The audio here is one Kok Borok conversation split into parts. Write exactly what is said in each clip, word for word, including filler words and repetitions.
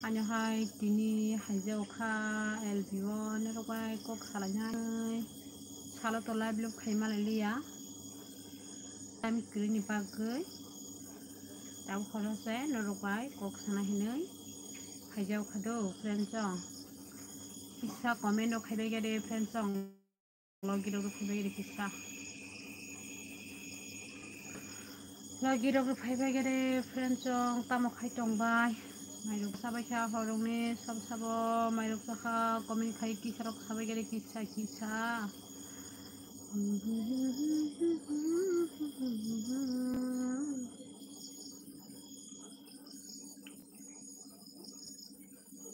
Ano hai tini haijao kha L B o norok bai kok salainai. Salo to live loop khai malai liya. Time kwrwini bagwi. Tabuk horo se norok bai kok sana hinwi haijao kha do friends o. Kisa comment rok khai bai gede friends o. Logi rok phai bai kisa. Logi rok phai bai gede friends o tamo khai tong bai. Mairok sabai kha horongni sab sabo mairok sakha comment khai kisa rok sabai gede kisa kisa.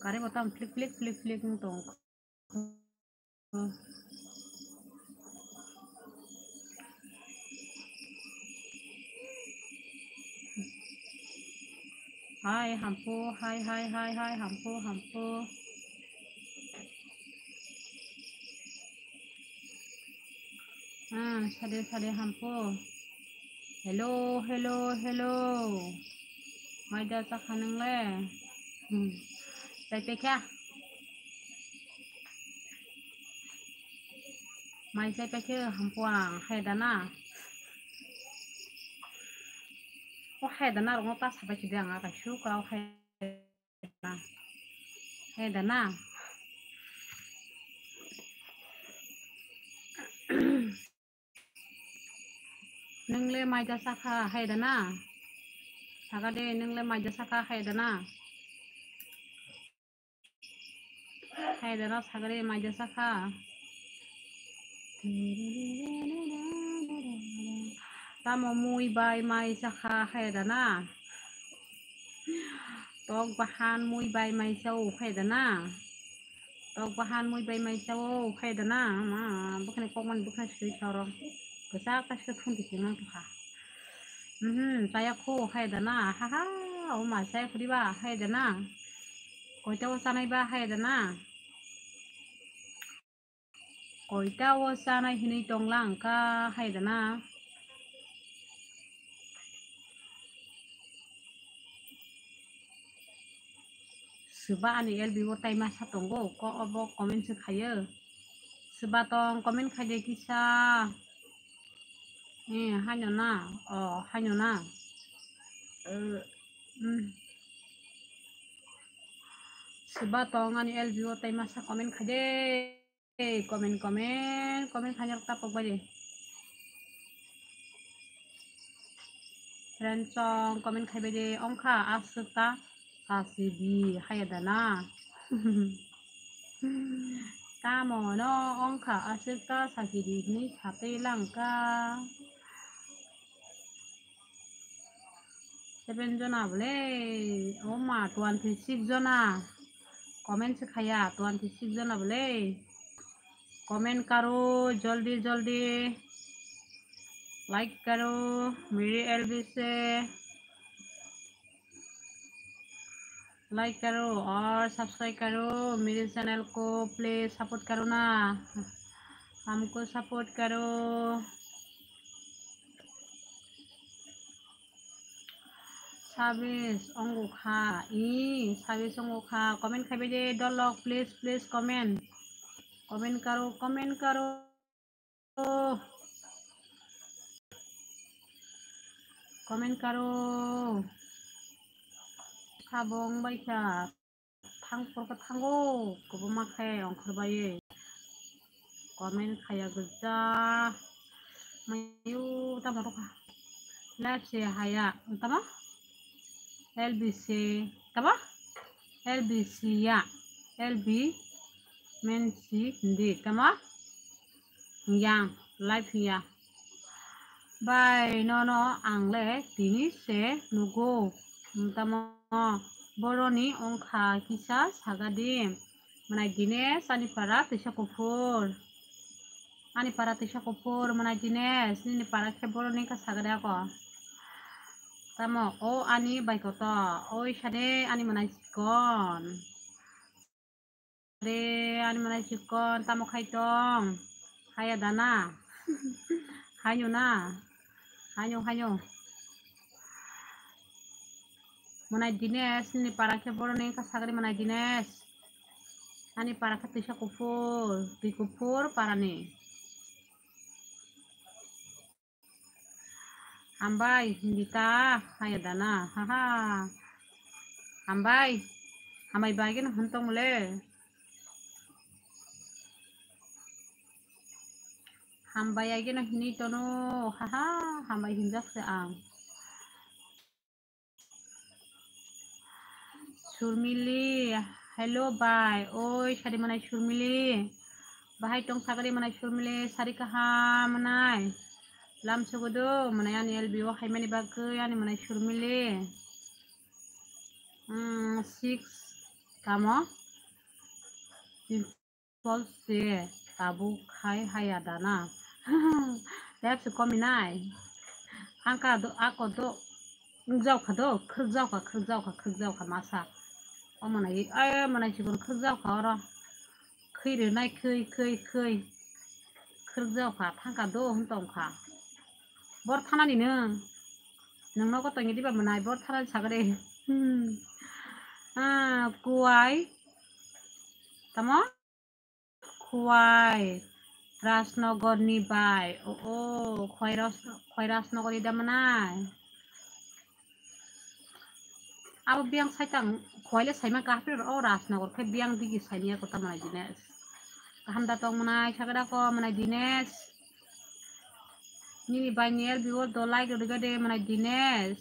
Kare bo tam flik flik flik flik wng tong. Hai hampu, hai, hai, hai, hai, hampu, hampu. Ah, sade, sade, hampu. Hello, hello, hello. Maida sakha nwngle? Hmm. Chai paikha? Mai chai paikhe hampu ang, hai da na? O hai da na rokno ta sabai khide ang, akai su ka o hai. Hai da na? Nwngle maida sakha hai da na? Saga de nwngle maida sakha hai da na? Hai da na sagre maida sakha. Tamo mui bai mai sakha hai da na? Tok bahan mui bai mai sao khai da na? Tok bahan mui bai mai sao khai da na? Ma, bukhani kokmani bukhani sui thoro. Kwchak ta sui thun tisi mang tukha. Mhm, chaya khu khai da na? Ha ha, o ma chaya khu diba hai da na? Koita o chanai ba hai da na? Koita o chanai hinwi tonglang ka hai da na? Swba ani L B o tai masa tongo, ko obo comment se khayo. Swba tong comment khaide kisa. Eh, haino na? Oh, haino na? Eh, mm. Swba tong ani L B o tai masa comment khaide. Hey, comment, comment, comment khaina rok tapok bai de. Friend song comment khai bai de, ongkha aswk ta sasi di, haya da na? Tamo no ongkha aswk ta sasi di hinwi satwi langkha. Seven jona bole, o ma, twenty six jona comment se khaya, twenty six jona bole. Comment karo, jaldi jaldi like karo, mere L B se like karo aur subscribe karo, mere channel ko please support karo na, humko support karo. Sabis ongo kha, i, sabis ongo kha, comment khai bai de, dolok, please, please, comment. Comment karo, comment karo. Comment karo. Khabong bai kha. Thang porkha thango, kwbangma khe ongkhorbai. Comment khaya gwja. Mayu tamo rokha. Live se haya, tamo? L B C, tamo? L B C ya. L B mensi hindi, tamo? Yang, live ya. Bai nono ang le tini se nugo. Tamo boroni ongkha kisa sagadi. Manai Dinesh ani para tisa kuphur. Ani para tisa kuphur manai Dinesh nini para khe boroni ka sagadi ako. Tamo o ani baikoto, oi sade ani manai chikon. Re, ani manai chikon, tamo khai tong? Haya da na? Haino na? Haino, haino. Mwnai Dinesh, nini para khe boroni wngkha sagri mwnai Dinesh. Ani para khe twisa kuphur, twi kuphur parani. Hambai, hindi ta, haya dana, haha. Hambai, hambai bagino hwn tongmole. Hambai agino hini tono, haha, hambai hinjak se ang. Surmili, hello bai, oi sari mwnai Surmili. Bahai tong sagri mwnai Surmili, sari kaham mwnai. Lam sugudu mwnai ani L B O haimani bagwi ani mwnai Surmili. Hmm, six tamo? Pol se tabuk khai haya dana. Tep se komi nai. Angka do, ako do, wngjaokha do, khwrwkjaokha, khwrwkjaokha, khwrwkjaokha masa. O mwnai, ai mwnai chikon khwrwkjaokha oro. Khwi rwnai, khwi, khwi, khwi. Khwrwkjaokha, thangka do, hwn tongkha. Bor thanani nwng. Nwng nogo tongya diba mwnai, bor thanani sagade. Hmm. Ah, kuwai. Tamo? Khwai Rajnagar ni bai. O, o, Khwai Ras-, Khwai Rajnagar ni da mwnai. Abo biyang saitang Khwai le saima kahpir o Rajnagar khe biyang digi saini ako ta mwnai Dinesh. Kaham da tong mwnai sagada ko mwnai Dinesh. Nini bai ni L B O do like rwgade mwnai Dinesh.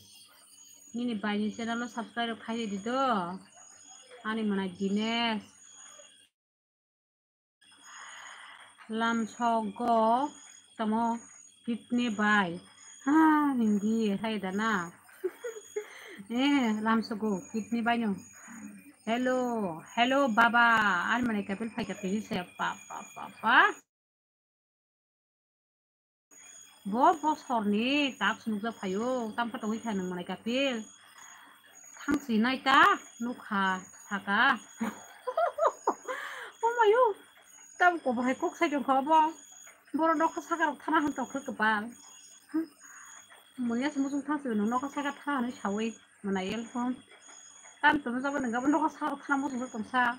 Nini bai ni channel o subscribe khai di do. Ani mwnai Dinesh. Lamsogo tamo kidney bai. Ha, hindi hai da na. Eh, lamsogo kidney bai no. Hello, hello baba. Ani mwnai kapil phai kapil se pa, pa, pa, pa. Bo bosorni task nukjak phaio, tamkha tongwi kha nwng mwnai kapil. Thangsi nai ta nukha saka. O mayo, tam kobo hai kok sai tongkha obo. Boro nokha saka rok thana hwn tongkha kwpal. Mwnai se muchung thangsi nwng nokha saka thana hwnwi sawi. Mwnai L phone. Tam tong jabo nang gabo nogo sa khna mo tong sa.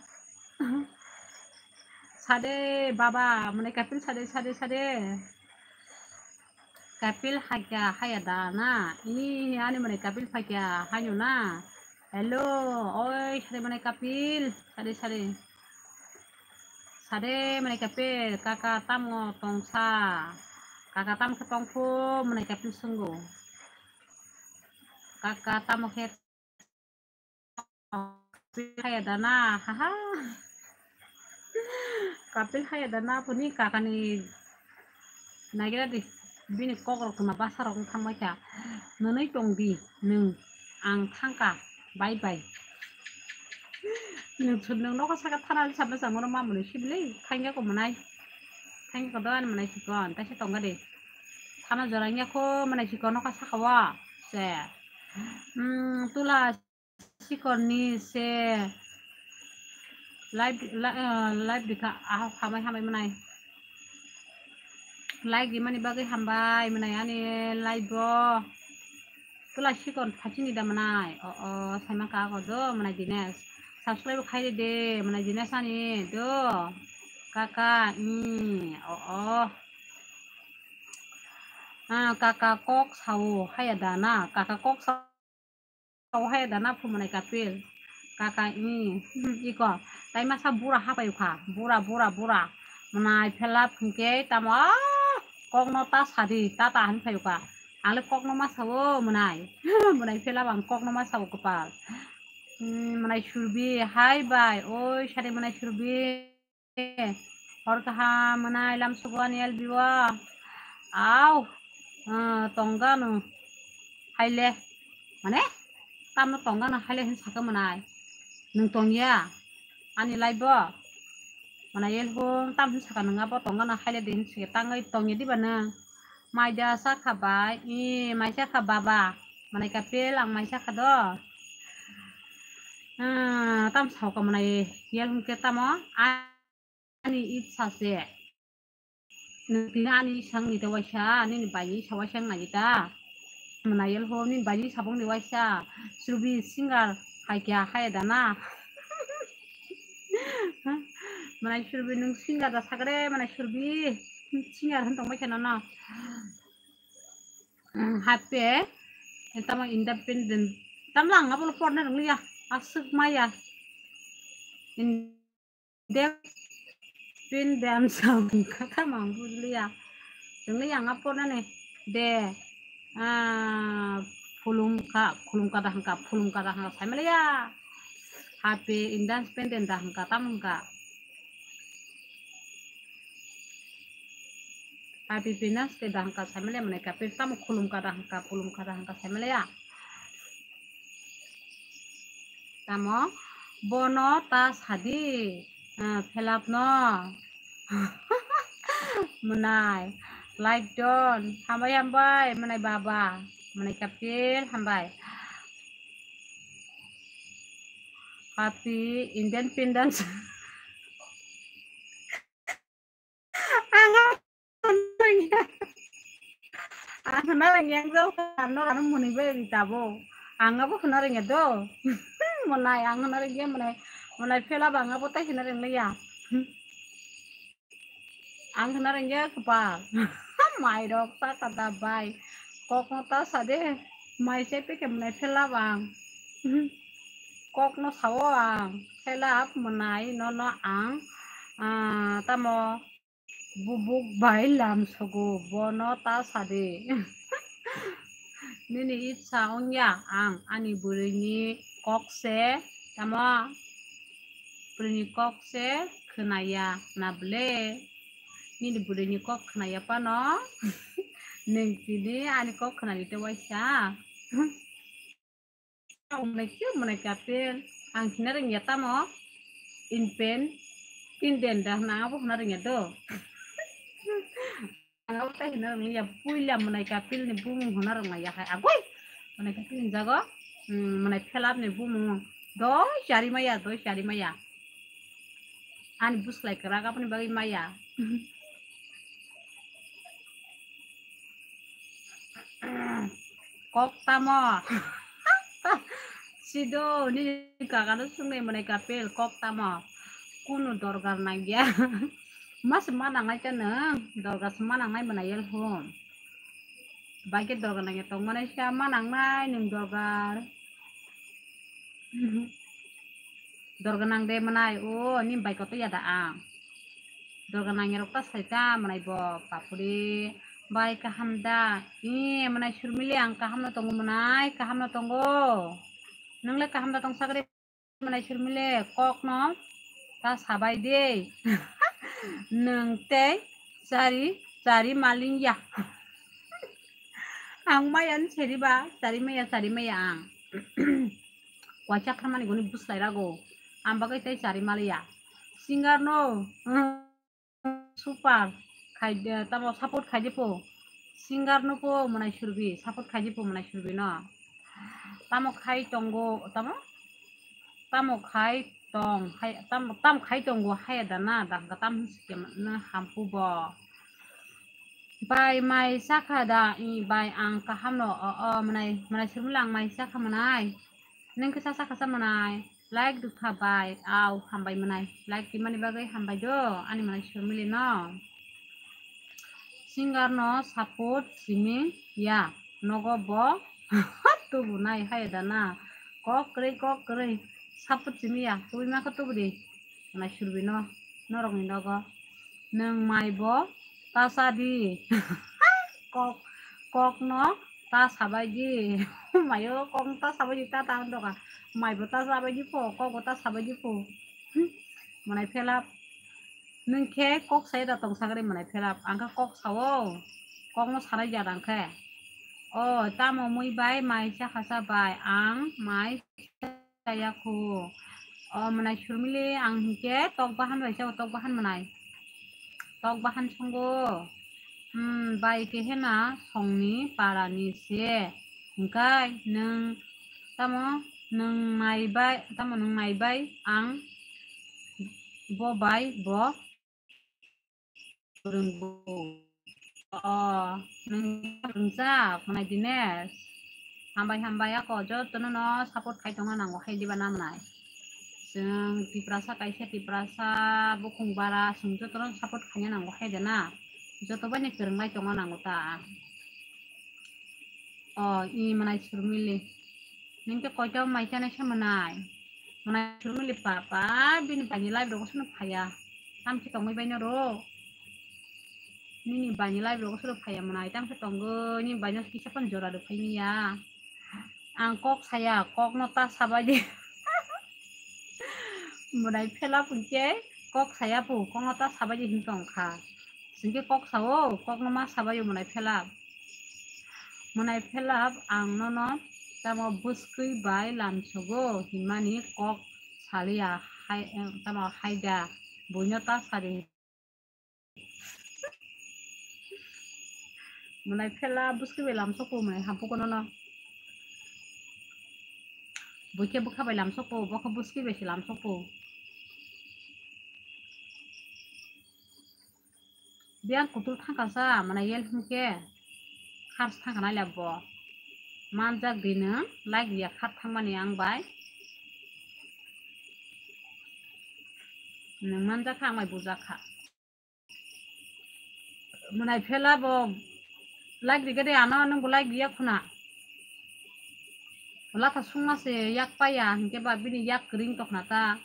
Sade baba, mwnai kapil sade, sade, sade. Kapil hakya haya da na. Ini ani mwnai kapil phakya hayo na. Hello, oi sade mwnai kapil, sade, sade. Sade mwnai kapil, kaka tamo tongsa. Kaka tam khe tongphu mwnai kapil swngo. Kaka tamo khe kapil haya dana, haha. Kapil haya dana phuni kakani nagira di, bini kokrok tuma basarok wng thangbai kha. Nwnwi tong di nwng, ang thangka, bye bye. Nwng sut nwng nokha saka thana sabna changmano mamuni sibili, thangya ko mwnai. Thangya ko doan mwnai sikon, taisa tongga di. Thana jora wngya kho mwnai sikon nokha saka o. Se. Hmm, tula sikorni se live, li-, eh, live dikha, ah, hambai, hambai mwnai. Like rimani bagwi hambai mwnai ani live o. Tula sikon phachini da mwnai. O, o, saima ka ko do mwnai Dinesh. Subscribe khai de mwnai Dinesh ani do. Kaka, i, o, o. Ah, kaka kok sao haya dana. Kaka kok sao hai dana phumunai kapil. Kaka i, hmm, iko. Tai masa bura hapai kha. Bura, bura, bura. Mwnai phelap hwnkhe tamo, ah, kokno ta sadi, ta ta hwn phaio kha. Ang le kokno ma sao mwnai. Mwnai phelap ang kokno ma sao kwpal. Hmm, mwnai Surbi, hai bai. Oi, sari mwnai Surbi. Hor kaham mwnai lamsogo ani L B o. Au, ah, tongga no haile. Mane, tamno tongga no haile hin saka mwnai. Nwng tongya, ani live o. Mwnai L B o tam hin saka nwng abo tongga no haile de hin saka tangwi tongya diba nwng. Maida sakha bai, i, mai sakha baba. Mwnai kapil ang mai sakha do. Ah, tam sauka mwnai yel hwnkhe tamo. Ani itsa se. Nwng tini ani isang ni ta waisa, nini bai ni isa waisa wng nai ta. Mwnai yel ho, nini baji sabong ni waisa. Surbi singer hai kya hai da na. Mwnai Surbi nung singer da sagre, mwnai Surbi singer han tong bai khe no no. Hape, tamo independent. Tamla ang abo porna rwngya. Aswk maya. In Dep pin dem sam kaka mang bulia. Tengli yang apo na ne. De. Ah, pulung ka, pulung ka dah ka, pulung ka dah ka. Sai mele ya. Happy Independence Day dah ka, tam ka. Happy Independence Day dah ka, sai mele mene ka. Pin tam khulum ka dah ka, pulung ka dah ka, sai mele ya. Tamo bono ta sadi, ah, phelap no. Mwnai, like don, hambai hambai, mwnai baba, mwnai kapil, hambai. Happy Independence. Ang hwnna rwngya. Ang hwnna rwngya, ang jao kha, norok ano mwnwi bai ri tabo. Ang abo hwnna rwngya do. Mwnai, ang hwnna rwngya, mwnai, mwnai phela ba ang abo tai hwnna rwngya. Ang hwnna rwngya kwpal. Mairok ta kada bai. Kokno ta sade. Mai se peke mwnai phela ba ang. Kokno sao ang. Phela mwnai nono ang. Ah, tamo Bubuk bai lam sogo, bono ta sadi. Nini itsa wngya, ang ani bwrwini kok se, tamo? Bwrwini kok se khwnaya na ble? Nini bwrwini kok khwnaya pano? Nwng tini ani kok khwnali te waisa. Ang mwnai khe mwnai kapil. Ang hina rwngya tamo? Inpen, inden da hwnna abo hwnna rwngya do. Ang abo tai hwnna rwngya, puila mwnai kapil ni bumung hwnna rwngya hai. Agoi! Mwnai kapil ni jago, mm, mwnai phelap ni bumung. Do chari maya, do chari maya. Ani buslai kwrak aboni bagwi maya. Kok tamo? Sido, nini kakano swngnai mwnai kapil, kok tamo? Kunu dorgar nangya. Mas ma nangnai ta nwng, dorgar se ma nangnai mwnai yel hum. Bai khe dorgar nangya tong mwnai sa ma nangnai nwng dorgar. Dorga nang de mwnai, o, ni bai koto yada ang. Dorga nang rok ta sai ta mwnai bo, papuri. Bai kaham da? I, mwnai Surmili, ang kaham no tongo mwnai, kaham no tongo. Nang le kaham da tong sagri mwnai Surmili, kok no ta sabai de. Nang tei chari, chari maling ya. Ang maya ni seri ba, chari maya, chari maya ang. Waisa khamani goni buslai rago. Ang bagwi tei chari maliya. Singer no, mm, super khai, eh, tamo support khai dipo. Singer no po mwnai Surbi, support khai dipo mwnai Surbi no. Tamo khai tongo, tamo? Tamo khai tong, hai, tamo, tam khai tongo, hai da na, da, da tam sikhe na hampu bo. Bai mai sakha da, i bai ang kaham no, o, o, mwnai, mwnai Surmili ang mai sakha mwnai. Nang khe sa sakha sa mwnai. Like dukha bai, au, hambai mwnai. Like di mani bagwi hambai do, ani mwnai Surmili no. Singer no support simi ya, nogo bo tubu nai hai da na. Kok kwrwi, kok kwrwi, support simi ya, tubui ma khe tubu di. Mwnai Surbi no, norok ni nogo. Nwng mai bo ta sa di. Kok, kok no ta sabai di. Mayo kok no ta sabai di, ta ta doka. Mai bo ta sabai di po, kok bo ta sabai di po. Mwnai phelap. Nwng khe kok sai da tong sagri mwnai phelap. Ang khe kok sao. Kok no sanai ya dang khe. O, tamo mui bai mai cha kha sa bai. Ang mai chaya khu. O, mwnai Surmili, ang hinkhe tok bahan bai chao, tok bahan mwnai. Tok bahan songo. Hmm, bai khe hena songni parani se. Hingkai nwng tamo nwng mai bai, tamo nwng mai bai ang bo bai bo rwngbu. O, nwng rwngjak mwnai Dinesh. Hambai, hambai, ako jotono no support khai tongna nango hai diba na mwnai. Chwng Tiprasa kaisa Tiprasa bukhung bara chwng jotono support khaina nango hai de na. Joto bai ni kwrwng lai tongna nango ta. O, i mwnai Surmili. Ningke koita mai chanai se mwnai. Mwnai Surmili papa bini bani live rogo sono phaya. Tamsi tongwi bai no ro. Nini bani live rogo sono phaya mwnai. Tamsi tongwi ni bani kisa pan jora do phai niya. Ang kok saya, kok no ta sabai di. Mwnai phela pun ke kok saya pu, kok no ta sabai di hin tong kha. Singke kok sao, kok no ma sabai o mwnai phela. Mwnai phela ang nono tamo bwskwi bai lamsogo hinmani kok saliya hai, tamo haida buino ta sari. Mwnai phela bwskwi bai lamsokpo mwnai hampuko nono. Buikhe bwkha bai lamsokpo, bokhe bwskwi bai se lamsokpo. Biyang kutul thangkha sa, mwnai yel hwnkhe khars thangkha nai labo. Manjak di nwng, like riya khar thangmani ang bai. Nwng manjak kha, ang bai bujak kha. Mwnai phela bo like rikha de ano, nwng bo like riya khuna. Latha sungma se yak paya, hinkhe ba bini yak kwrwng tokna ta.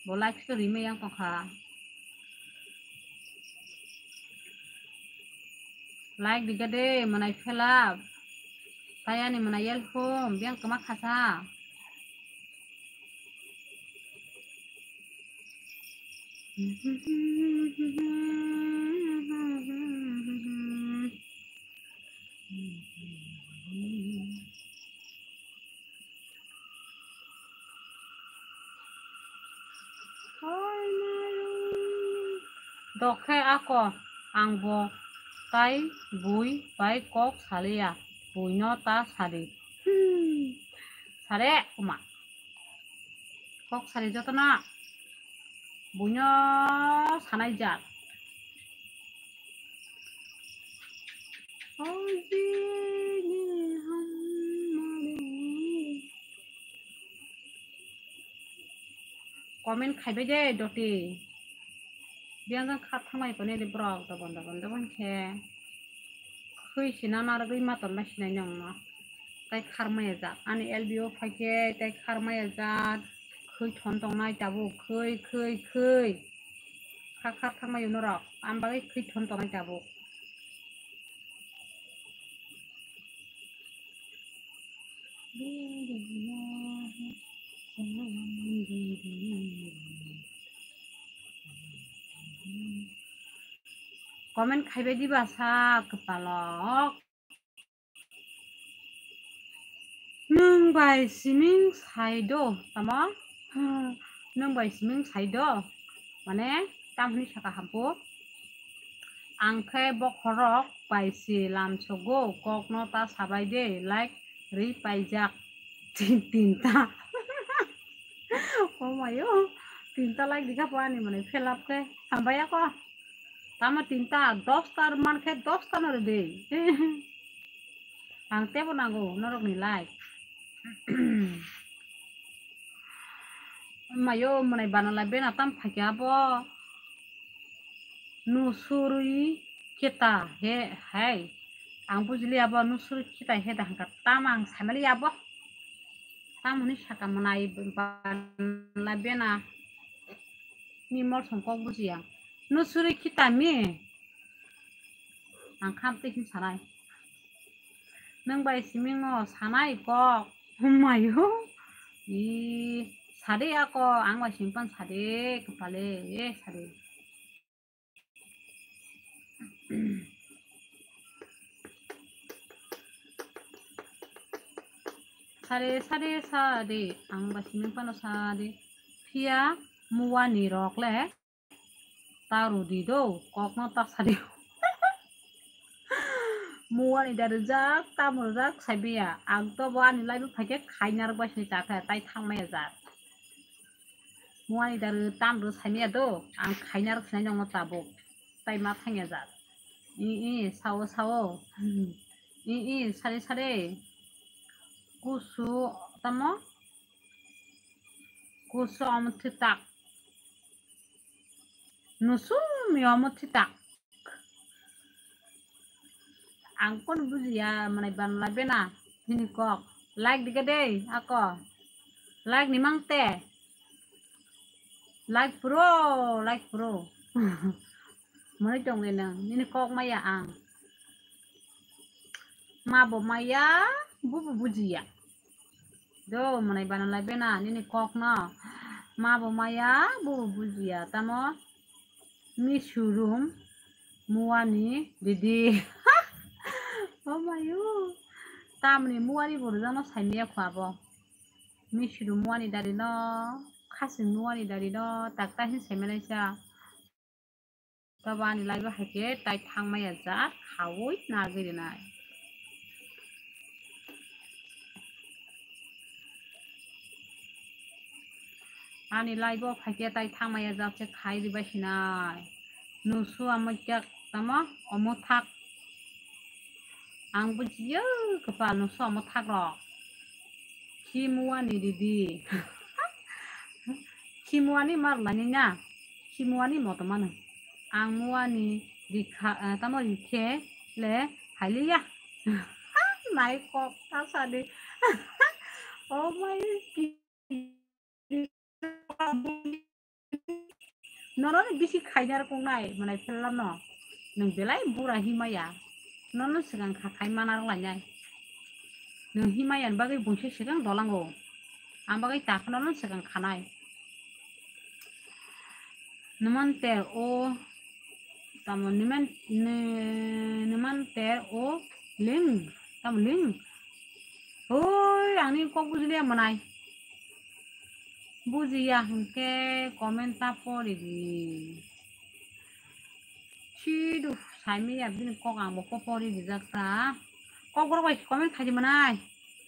Bo like se rime yang tokha. Like rikha de, mwnai phela. Tayani mwnai yel hum, biyang kwma khasa. Dokhe ako ang bo tai bui bai kok saliya, buino ta sadi. Hmm. Sare kuma. Kok sari jotono buino sanai jak. Comment khaibai de doti. Biyang jang kha thanglai kone de borok dobon dobon dobon khe. Khwi sina narwgwi ma tonma sinai nongno. Tai kharmaya jak. Ani L B O phaikhe tai kharmaya jak. Khwi thon tongnai tabuk. Khwi, khwi, khwi. Kha kha thangmai norok. Am bagwi khwi thon tongnai tabuk. Comment khaibai diba sa kwpalok. Nwng bai siming sai do, tamo? Nwng bai siming sai do? Mane, tam hwnwi saka hampu? Ang khe bokhorok bai si lamsogo, kokno ta sabai de, like ri paijak. Tin, tinta. Oh mayo, tinta like dikha po ani mane, fill up khe. Hambai ako. Tamo tinta, dosta man khe dosta no rw de. Ang tebo nango norokni like. Mayo mwnai banala bena tam phaikha abo. Nusuri kita he hai. Ang bujili abo nusuri kita he da hangka tam ang sanali abo. Tam hwnwi saka mwnai banala bena. Ni mol song kok bujiya. Nusuri kita mi. Ang kham twi hin sanai. Nwng bai siming no sanai kok. Mayo. I sade ako ang bai simpan sade kepale e sade. Sade sade sade ang bai siming pano sade. Phiya muani rok le. Ta rwdi do, kokno ta sadi. Muani da rwjak, tam rwjak, saibiya. Ang to bo ani live phaikhe khainar bai sini ta khe, tai thangmaya jat. Muani da rw tam rw saimaya do, ang khainar sinai nongno tabuk. Tai ma thangya jat. I, i, sao, sao. I, i, sare, sare. Kusu tamo? Kusu omo thitak. Nusumi omo thitak. Ang kono bujiya, manai banla bena, nini kok. Like dikha dei, ako. Like ni mangte. Like pro, like pro. Mani tong le nang, nini kok maya ang. Ma bo maya, bu bo bujiya. Do, manai banalai bena, nini kok no. Ma bo maya, bu bo bujiya. Tamo, mi surum, muani, didi. Oh mayo. Tamni muani bo rwjakno saimaya kho abo. Mi surum muani dari no, khasi muani dari no, takta hin saimalaisa. Tabo ani live o hai khe tai thangmaya jat khaui nagwi rwnai. Ani live o phai khe tai thangmaya jat se khai ribai sinai. Nusu amo kyak tamo omo thak. Ang bujiyo kwpal nusu omo thak rok. Khimuani didi. Khimuani mar lani na. Khimuani moto mano. Ang muani rikha, eh, tamo rikhe le hailiya. Nai kok ta sadi. Oh my. Nono ni bisi khaina rok nai, manai phelano. Nwng belai bura himaya. Nono swkang kha khai mana rok lainai. Nwng himaya ni bagwi bungsi swkang dolango. Ang bagwi ta phano nono swkang khanai. Numan ter o, tamo numan, ne-, numan ter o ling, tamo ling. Oi, angni kok bujiliya manai. Bujiya hwnkhe comment ta pori di. Sidu saimaya bini kok ang bo po pori rijak ta. Kok borok bai comment khaidi manai.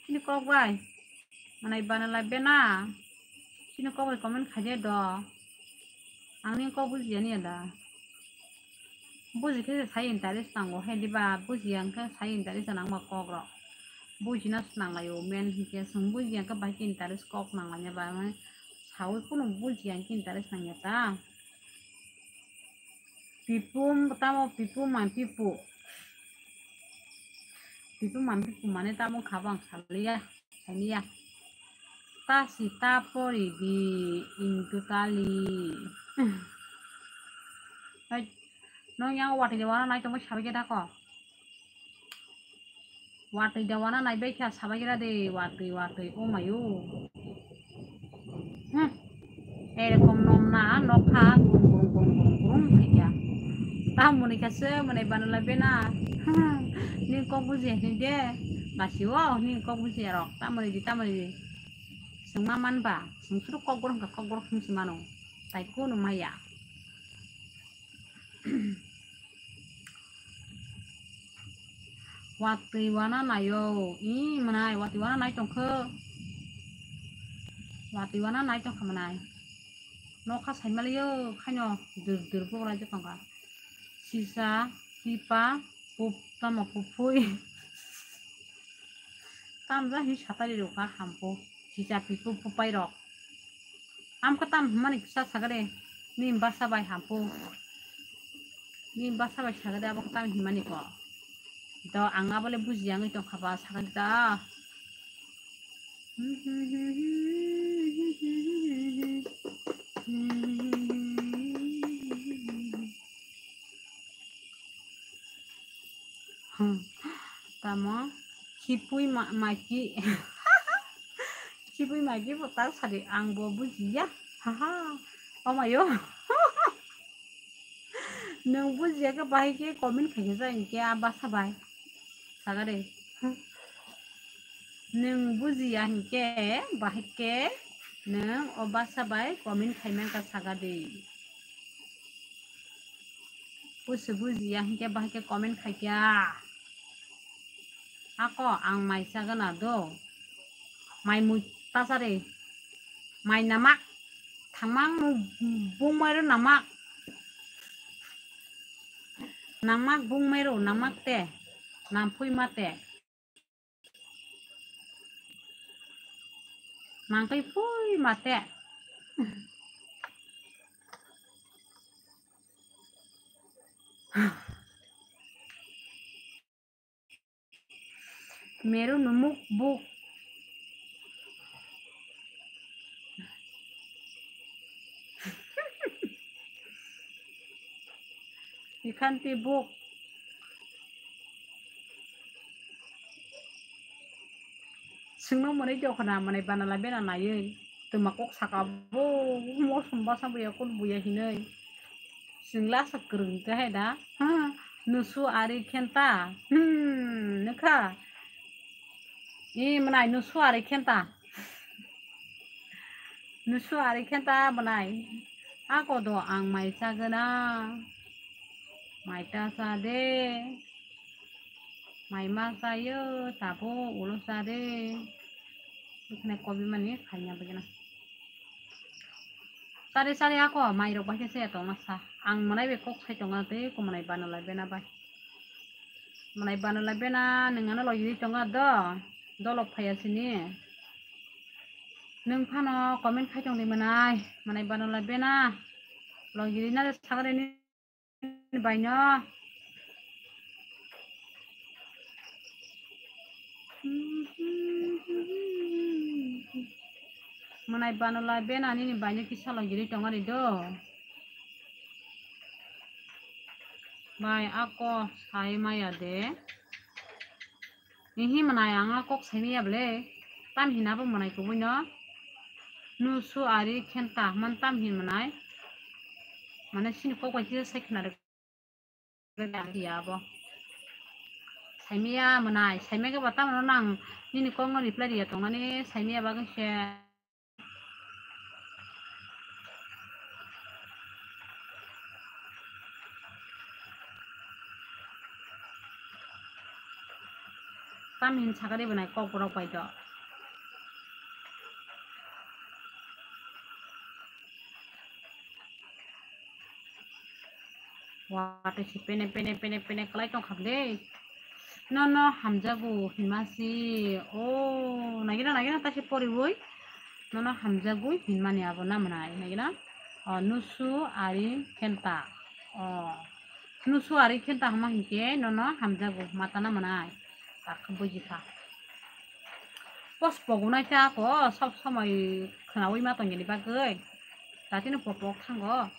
Bini kok bai. Manai banalai bena. Bini kok bai comment khaidi do. Angni kok bujiya niya da. Buji khe sai interest nango, hai diba bujiya hwnkhe sai interest nangma kok rok. Bujina swnanglaio men hwnkhe, chwng bujiya hwnkhe bahai khe interest kok nanglaina ba, mane saui kunu bujiya hwnkhe interest nangya ta. Pipu tamo pipu man pipu. Pipu man pipu mane tamo kha bo ang saliya, saliya. Ta si ta pori di into tali. Hai, no yang watwi de wana nai tongmo sabai khe dako. Watwi da wana nai bai kha sabai gira de, watwi, watwi, o mayo. Hmm. Erokom nom na nokha gurung gurung gurung gurung gurung khaikha. Tamoni kha se mwnai banala bena. Ni kok buji ni de. Basi o ni kok buji rok. Tamoni di, tamoni di. Sengma man ba. Seng suru kok gurung kha kok gurung seng si mano. Tai kunu maya. Watwi wana naio, i mwnai, watwi wana nai tongkho. Watwi wana nai tongkha mwnai. Nokha saimaliyo, khaino dur dur bogra je tongkha. Sisa, pipa, pup, tamo pupui. Tamja hi satari rokha hampo. Sisa, pipu, pupai rok. Amkha tam hwnmani kisa sagade, ni basa bai hampu. Ni basa bai sagade abo tam hwnmani ko. Do ang abole bujiya wngwi tongkha ba sagade da. Hmm. Tamo khipui ma-, maki. Khipui maki bo ta sadi ang bo bujiya. Haha. Omayo. Nwng bujiya khe bahai khe comment khaikhe sa hinkhe a basa bai. Sagade. Nwng bujiya hinkhe bahai khe nwng o basa bai comment khaimang kha sagade. Busi bujiya hinkhe bahai khe comment khaikha. Ako ang mai chagana do. Mai mui tasari. Mai namak. Thangmang bung mairo namak. Namak bung mairo namak te. Nampui mate. Nangtwi pui mate. Meru numuk buk. Ikhanti buk. Singno mwnwi dokhna mwnwi banala bena naiwi twma kok saka bo mosom basa buya kut buya hinwi. Singla sa kwrwng khe hai da. Ha, nusu ari khenta. Hmm, nukha. I mwnai nusu ari khenta. Nusu ari khenta mwnai. Ako do ang mai chagwna. Mai ta cha de. Mai ma chayo, tabo ulo cha de. Ekhane kobi mani khaina bagina. Chari chari ako mai rok bai khe se tongma sa. Ang mwnai bai kok sai tonga tei ko mwnai banala bena bai. Mwnai banala bena nwng ano logiri tonga do. Dolok phaiya sini. Nwng phano comment khai tongdi mwnai. Mwnai banala bena. Logiri na sagre ni baino. Mwnai banala bena nini baino kisa logiri tongari do. Bai ako sai maya de. Ihi mwnai ang a kok saimaya bwle. Tam hina bo mwnai kubui no. Nusu ari khenta man tam hin mwnai. Mane sini kok bai kisa sai khna rwk ya bo. Saimaya mwnai, saimaya khe bo tamo no nang nini kok no reply riya tongmani saimaya bagwi se. Tam hin sakari bwnai kok borok bai do. Watwi si pene pene pene pene kwlai tongkha de. Nono hamjago hinma si. O, nagina nagina ta se poriwi. Nono hamjagwi hinmani abo na mwnai nagina. O, nusu ari khenta. O, nusu ari khenta hama hinkhe nono hamjago mata na mwnai. Takhe bujikha. Pos pogunai ta ako sob somoi khwnawi ma tongini bagwi. Tatino popok thango.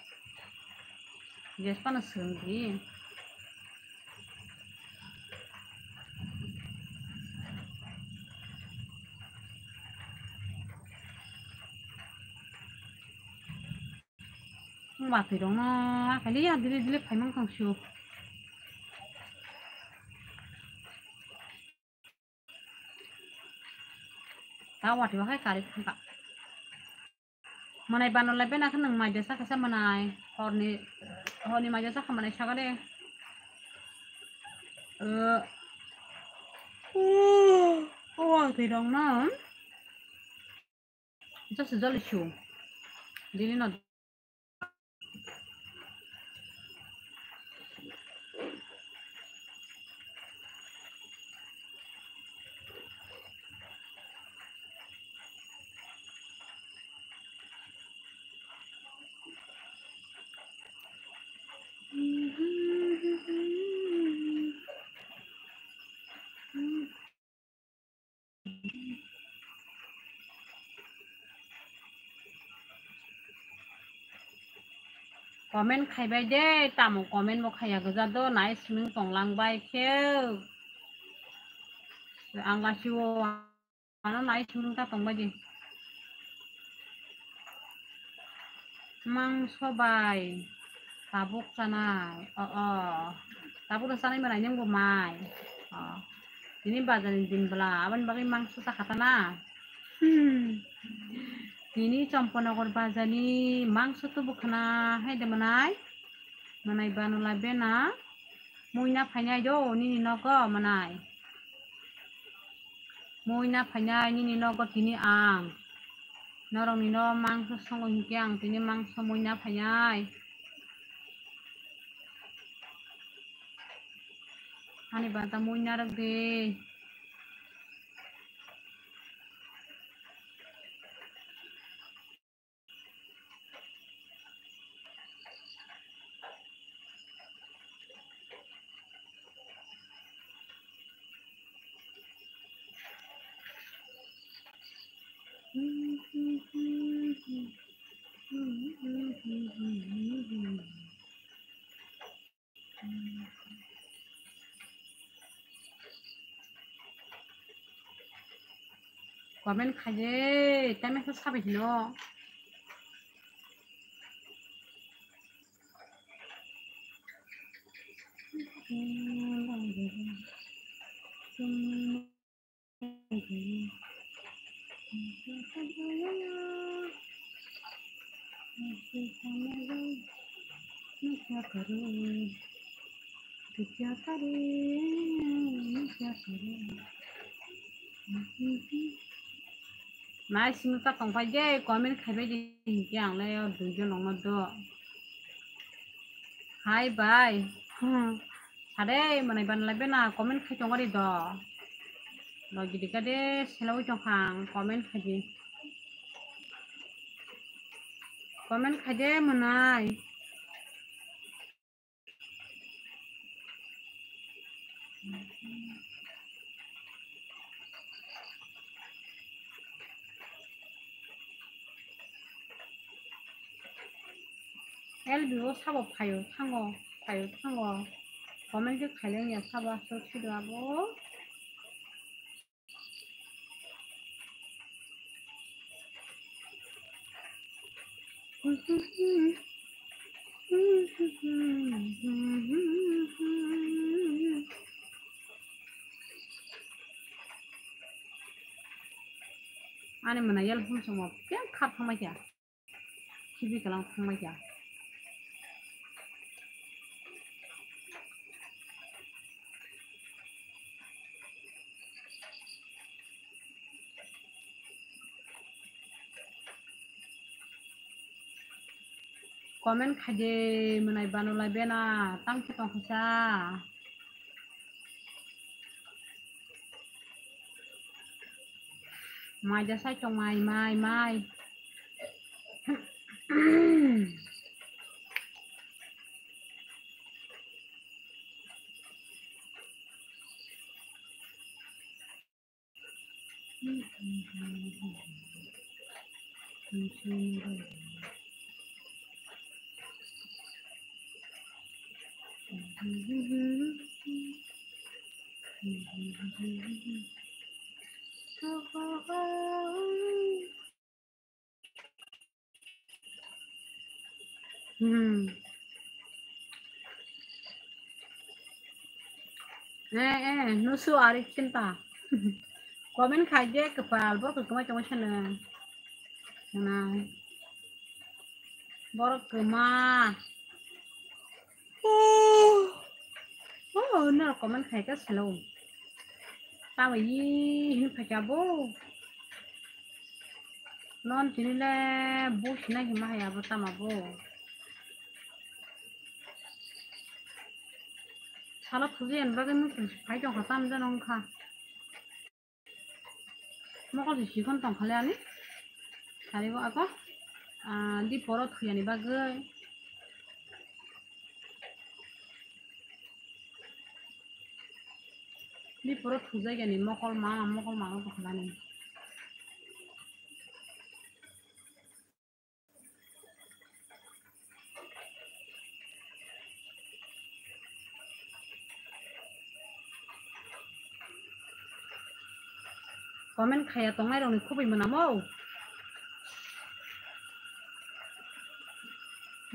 Gas pano swrwng di. Watwi rok no akhali ya dili dili phaimang tong sio. Ta watwi wakhai kari thangka. Mwnai banolai bena khe nwng mai jesa khe se mwnai. Horni, horni mai jesa khe mwnai saka de. O, o, o, twi rok no. Just jolly show. Dili no. Comment khaibai de, tamo comment bo khaiya gwja do, nai swrwng tonglang bai khe. Ang lasi o ano nai swrwng ta tongbai di. Mangso bai tabuk chanai. O, o. Tabuk da chanai mwnai nung bo mai. O. Tini bazar ni din bwla. Aboni bagwi mangso cha kha ta na. Hmm. Tini Champanagar bazar ni mangso tubu khna hai de mwnai. Mwnai banolai bena. Muina phainai do nini nogo mwnai. Muina phainai nini nogo tini ang. Norokni no mangso songo hinkhe ang tini mangso muina phainai. Ani banta muina rwk di. Comment khaide, tei mesa sabai hino. Nai simi ta tongpai je comment khaibai di hinkhe ang le o duijon nongno do. Hai bai. Hmm. Sade manai ban lai bena comment khai tongori do. Lo gidi kade selawi tongkhang comment khaidi. Comment khaide manai. L B o sabo phaio thango, phaio thango. Comment je khaileng ya sabo aswk sido abo. Ani mwnai yal hum songo keng khap thangbai kha. Khibi kalang thangbai kha. Comment khaide mwnai banulai bena tang khe tong kha sa. Mai da sai tong mai, mai, mai. Hmm. Eh, eh, nusu arik cinta. Comment khaide kwpal, borok kwmai tongwi sano. Nai. Borok kwma. Oh, oh, no comment khai ka salo. Tamo yi hin phacha bo. Non tini le bo sinai hima haya bo tama bo. Salo thuji en bagwi mukung phai tong kha tam jano wngkha. Mokol se sikon tong kha le ani. Sari bo ako, ah, di poro thuyani bagwi. Di poro thujai gani mokol ma, mokol ma tong kha le ani. Comment khaya tongnai rokni khubui mwnamo.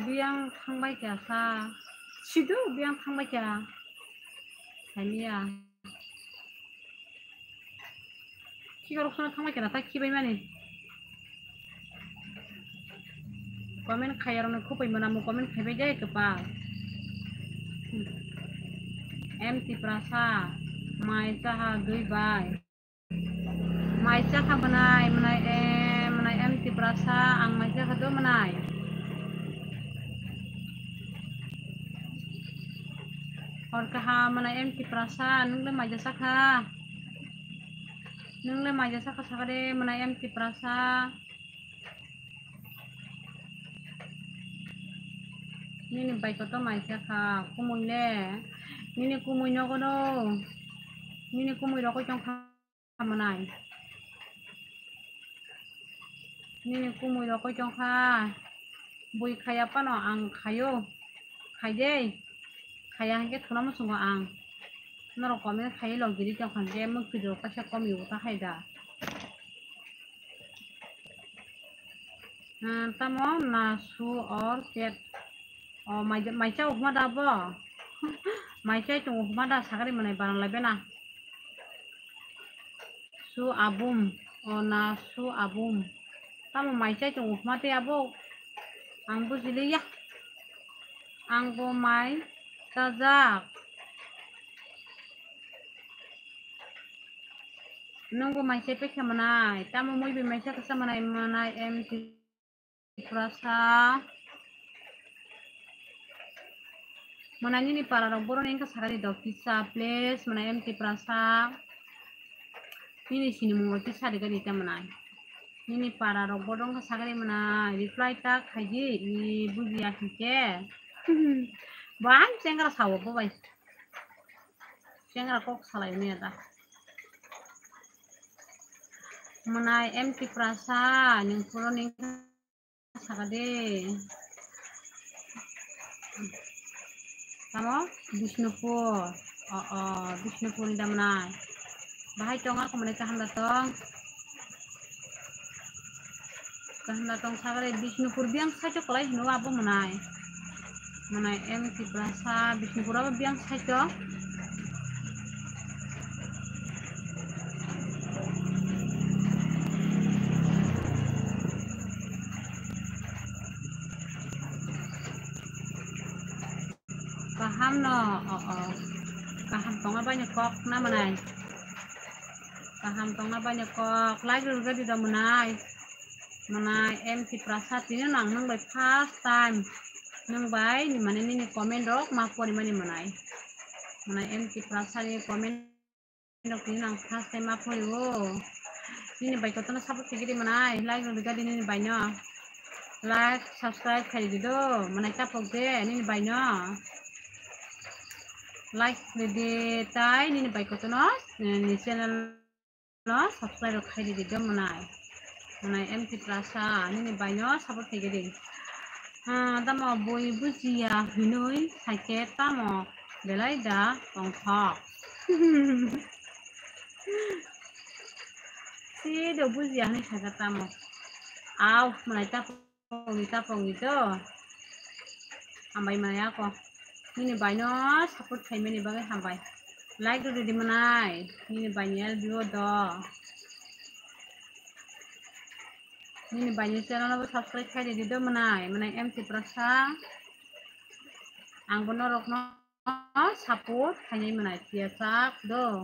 Biyang thangbai kha sa. Sidu biyang thangbai kha. Saliya. Khikarok sana thangbai kha na ta khibai mani. Comment khaya rokni khubui mwnamo comment khaibai de kwpal. M Tiprasa, mai chaha dui bai. Mai chakha mwnai, mwnai, eh, mwnai M Tiprasa, ang mai chakha do mwnai. Hor kaha mwnai M Tiprasa, nung le mai chakha. Nung le mai chakha sakha de mwnai M Tiprasa. Nini bai koto mai chakha, kumui le. Nini kumui nogo no. Nini kumui rokoi tong kha. Mwnai. Nini kumui rokoi tong kha. Bui khaya phano ang khaio. Khaide. Khaya hinkhe thuna muchungo ang. Norok comment khaiwi logiri tong kha hinkhe mukti rok kaisa komi uta hai da. Ah, tamo na su or ket. O, mai, mai cha ukma da bo. Mai chai tong ukma da sagari manai baran lai bena. Su abum. O na su abum. Tamo mai chai tong ukma te abo. Ang bujiliya. Ang bo mai chajak. Nungbo mai se pekha manai, tamo mui bai mai se kasa manai, manai M Tiprasa. Manai nini para rok borok ni wngkha sakani dok kisa, please, manai M Tiprasa. Nini sinimung rok kisa de gari ta manai. Nini para rok borok wngkha sakani manai, reply ta khaidi, ni bujiya hinkhe. Bahai chengra sawo bo bai. Chengra kok salai maya da. Manai M Tiprasa, ning puro ning saka de. Tamo? Bishnupur. O, o, Bishnupur ni da manai. Bahai tonga kho manai kaham da tong. Kaham da tong sagare Bishnupur biyang side o kwlai hino abo manai. Manai M Tiprasa Bishnupur abo biyang side o. Kaham no, o, o. Kaham tonga bai no kok na manai. Kaham tonga bai no kok. Like rwgadi do manai. Manai M Tiprasa tini nang nang bai first time. Nang bai ni mane nini comment rok ma pori mani manai. Manai M Tiprasa ni comment rok tini nang first time ma pori o. Nini bai kotono support khaigidi manai. Like rwgadi nini bai no. Like, subscribe khaigidi do. Manai tapok de nini bai no. Like rwgadi tai nini bai kotono, eh, ni channel no subscribe rok khai di do manai. Manai M Tiprasa nini bai no support khai di. Ah, tamo bui bujiya hinui saike tamo belai da tongthok. Si do bujiya hinui saike tamo. Au, manai ta Tapong ni, tapong ni to. Hambai manai ako. Nini bai no support khaimani bagwi hambai. Like rw di manai. Nini bai ni L B O do. Nini bai ni channel bo subscribe khai di do manai. Manai M Tiprasa. Ang bo norok no support khainai manai phiya chak do.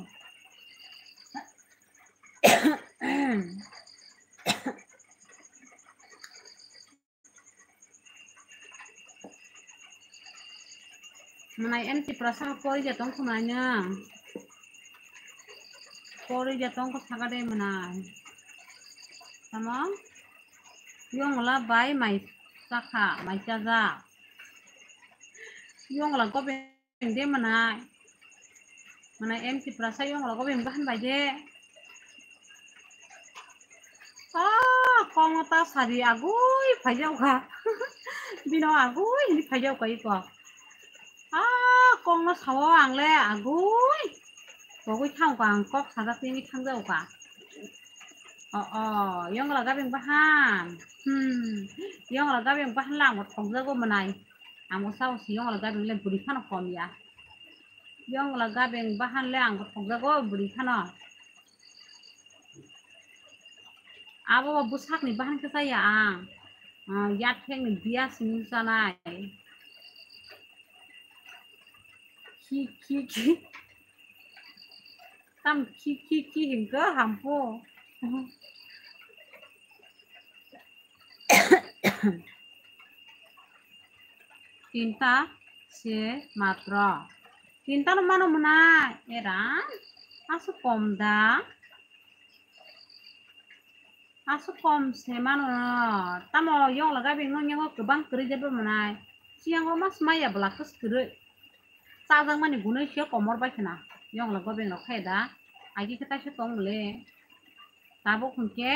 Manai M Tiprasa pori ja tong khumai no. Pori ja tong ko saka de manai. Tamo? Yongla bai mai chakha, mai chaja. Yongla ko be de manai. Manai M Tiprasa yong rogo beng bahan bai de. Ah, kong ta sari agui phai jao kha. Bino agui hini phai jao kha iko. Ah, kong no sao ang le agui. Bogui thang kha ang kok sajak tini thang jao kha. Oh, oh, yong rogo beng bahan. Hmm, yong rogo beng bahan lang thong jago manai. Amo sao si yong rogo beng le buri khano kom ya. Yong rogo beng bahan le ang thong jago buri khano. Abo bwsakni bahan khe chaya ang. Ah, yathengni biya simi chanai. Khi, khi, khi. Tam khi, khi, khi hingkhe hampo. Tinta se matro. Tinta no mano mwnai. Era. Aswk kom da. Aswk kom se mano. Tamo yong rogo beng no nyango kwbang kwrwi jeba mwnai. Siyango mas maya bwla kwswk kwrwi. Chajakmani gunui se komor bai khna. Yong rogo beng rok khe da. Agi khe taisa tong le. Tabuk hwnkhe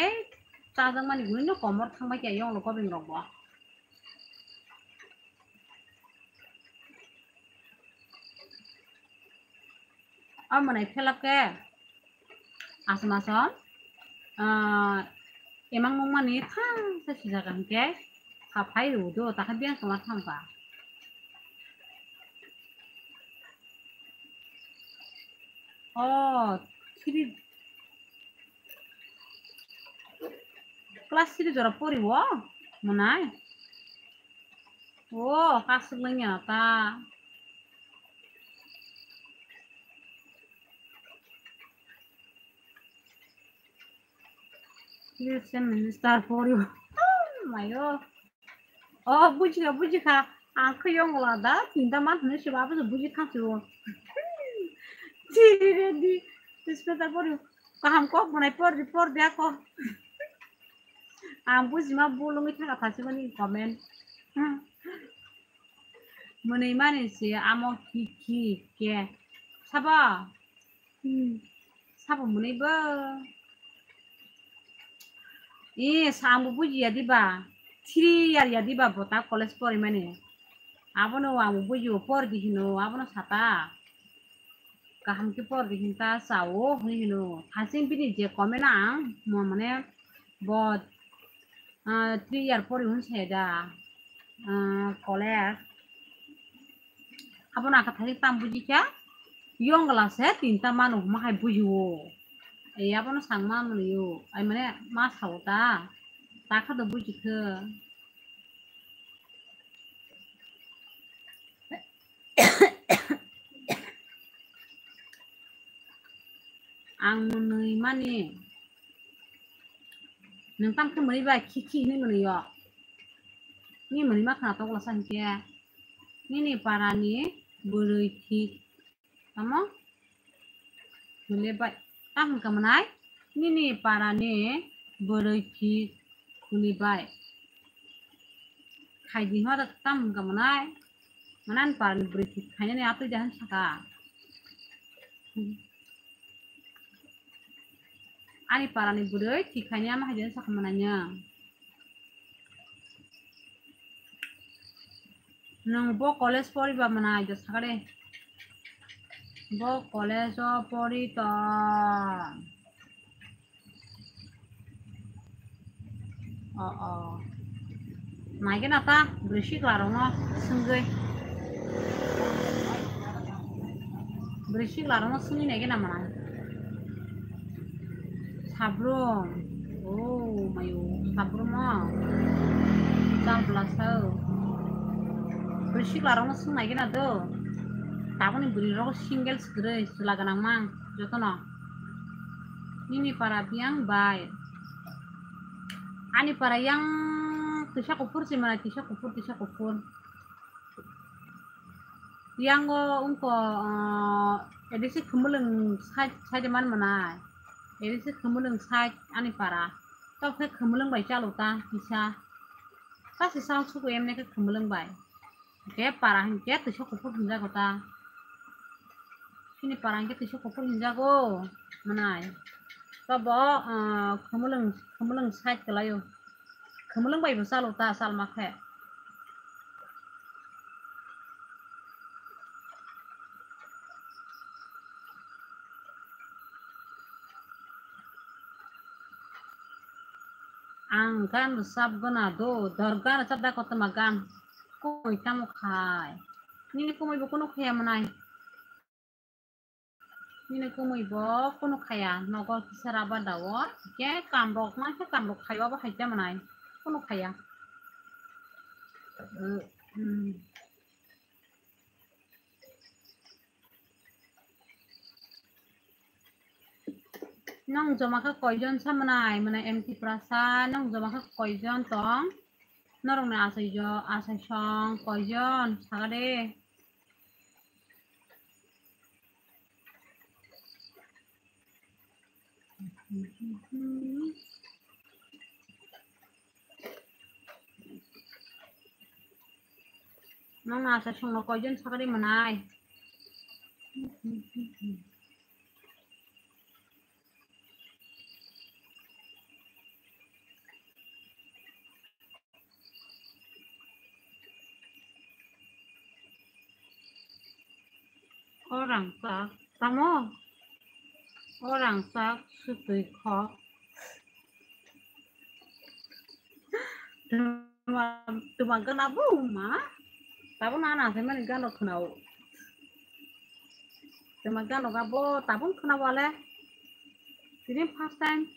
chajakmani gunui no komor thang bai khe yong rogo beng rok bo. O mwnai phelap khe aswk aswk, ah, Emang nungmani thang se sijak ang khe, kha phai rw do, ta khe biyang tongma thang ba. Oh, three, class three jora pori o, mwnai? Oh, kasuk lai ya ta. Christian minister pori o. Mayo. Oh, bujikha, bujikha. Ang khe yong la da, tinta man hwnwi se ba, abo se buji thang se o. Chiri re di, newspaper pori. Kaham kok mwnai por di, por di ako. Ang bujima bulungwi thangkha thasi mani comment. Mwnwi mani se amo ki ki ke. Sabo? Hmm. Sabo mwnwi bo. Eh, sa ang bo buji ya diba? Three year ya diba bo ta college pori mani? Abono ang bo buji o, por di hino, abono sata. Kaham khe por di hinta chao hwnwi hino. Hasing bini je comment ang mo mane bo, ah, three year pori hwn se da, ah, college. Abono ang khe thani tam buji kha, yong glass se tinta mano hwnma hai buji o. Ei abono sang ma mwnwi o. Ai mane ma sao ta. Ta kha do buji khe. Ang mwnwi mani. Nwng tam khe mwnwi bai khi khi hwnwi mwnwi o. Ni mwnwi ma khna tokla sa hinkhe. Nini para ni bwrwi thik. Tamo? Hwnwi bai. Tam hwnka mwnai? Nini para ni bwrwi thik hwnwi bai. Khaidi hwnba tam hwnka mwnai? Mwnai ani para ni bwrwi thik khainani atwi de han saka. Ani para ni bwrwi thik khainani ama hai de han saka mwnai no. Nwng bo college poriba mwnai do sakare. Bo college o pori tong. O, o. Naikhe na ta, bwrwi sikla rokno swngwi. Bwrwi sikla rokno swngwi naikhe na mwnai. Sabrum. O, mayo, sabrum o. Chal bwla sao. Bwrwi sikla rokno swng naikhe na do. Tabukni bwrwi rok single swrwi, chwla gwnang mang, jotono. Nini para biyang bai. Ani para yang tisa kuphur se mwnai, tisa kuphur, tisa kuphur. Yang o wngkha, ah, edisi khumulwng side, side man mwnai. Edisi khumulwng side ani para. Tok khe khumulwng bai chalo ta tisa. Kasi sang suku emne khe khumulwng bai. Ke para hinkhe tisa kuphur hinjago ta. Chini para hinkhe tisa kuphur hinjago mwnai. Tobo, ah, khumulwng, khumulwng side kwlaio. Khumulwng bai bo chalo ta salma khe. Ang gan rwchap gana do, dor gan rwchap da kotorma gan. Kumui tamo khai. Nini kumui bo kunu khaya mwnai. Nini kumui bo kunu khaya. Nogo kisa raba da o. Ke kam rok ma khe kam rok khayo bo hai ta mwnai. Kunu khaya. Uh, hmm. Nong joma khe koijon sa mwnai, mwnai M T Prasa, nong joma khe koijon tong? Norokni achaijo, achaisong koijon, saka de. Nong achaisongno koijon saka de mwnai? O rangchak tamo? O rangchak swtwi kho. Tuma, tuma gana bo ma. Tabuk na na se mani gano khwnao. Tuma gano ga bo tabuk khwnao ale. Tini first time.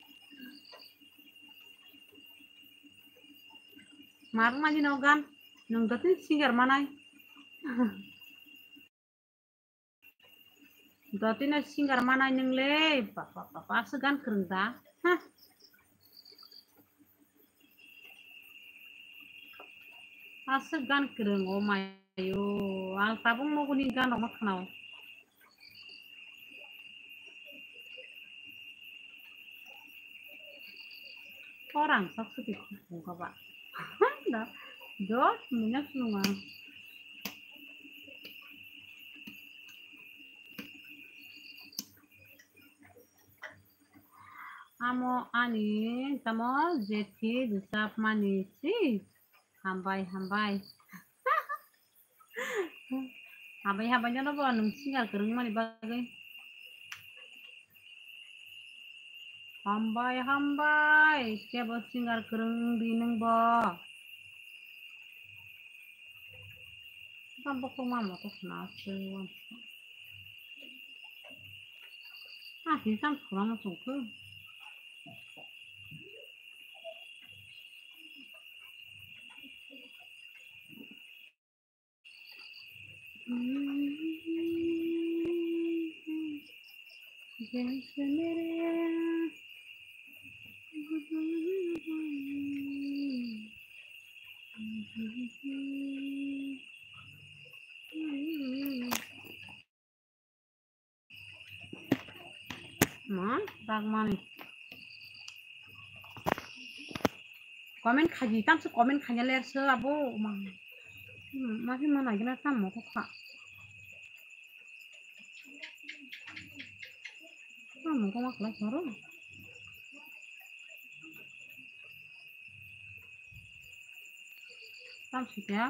Mar mani no gan. Nung dati singer manai. Dotino singer manai nung le, bap, bap, bap, aswk gan kwrwng da. Ha. Aswk gan kwrwng, o mayo. Ang tabuk nuguni gan rok ma khwnao. Orang sak suti khungkha ba. Da, dos minit nunga. Amo ani tamo jethi disap mani si. Hambai, hambai. Hambai, hambai, jono bo nwng singer kwrwng mani bagwi. Hambai, hambai, kebo singer kwrwng wng di nwng bo. Tamo bo kok ma moto khna se. Ah, hinkhe ang khorang no chong khe. Ma, ragmani. Comment khaji, tamse comment khaja ler se abo ma. Hmm, ma se ma nagina tam mo kha. Tam mo ma khlai soro. Tamsukya,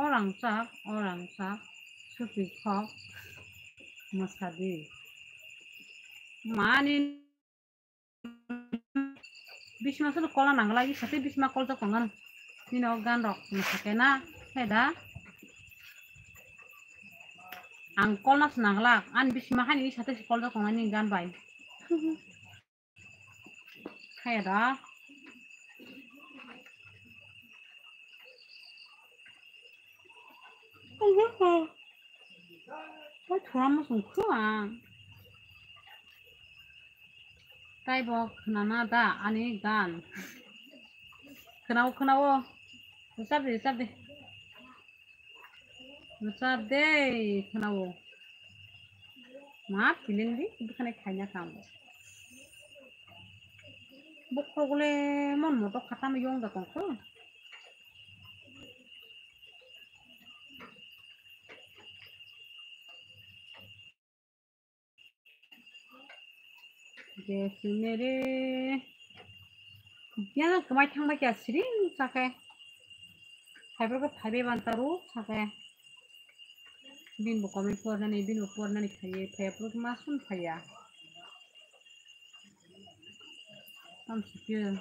o rangchak, o rangchak, supi khok, mwsadi. Mani bisma solo kola nangla, i sate bisma kol jak tongan. Nino gan rok mwsake na, heda. Ang kol nas nangla, an bisma hani i sate si kol jak tongan ni gan bai. Kaya da. Bai thura mo sung khu ang. Tai bo khna na da ani gan. Khna o, khna o. Chap de, chap de. Bwsa de khwnao. Ma piling di, bwkhani khaina kamo. Bokhorok le mon moto khatama yong da tongkho. Jesi mere. Yang kwmai thangbai kya siring sake. Phaibai phaibai ban taru sake. Bin bo comment pornani, bin bo pornani khaiye, phaiya pura ma sun phaiya. Tam sikir.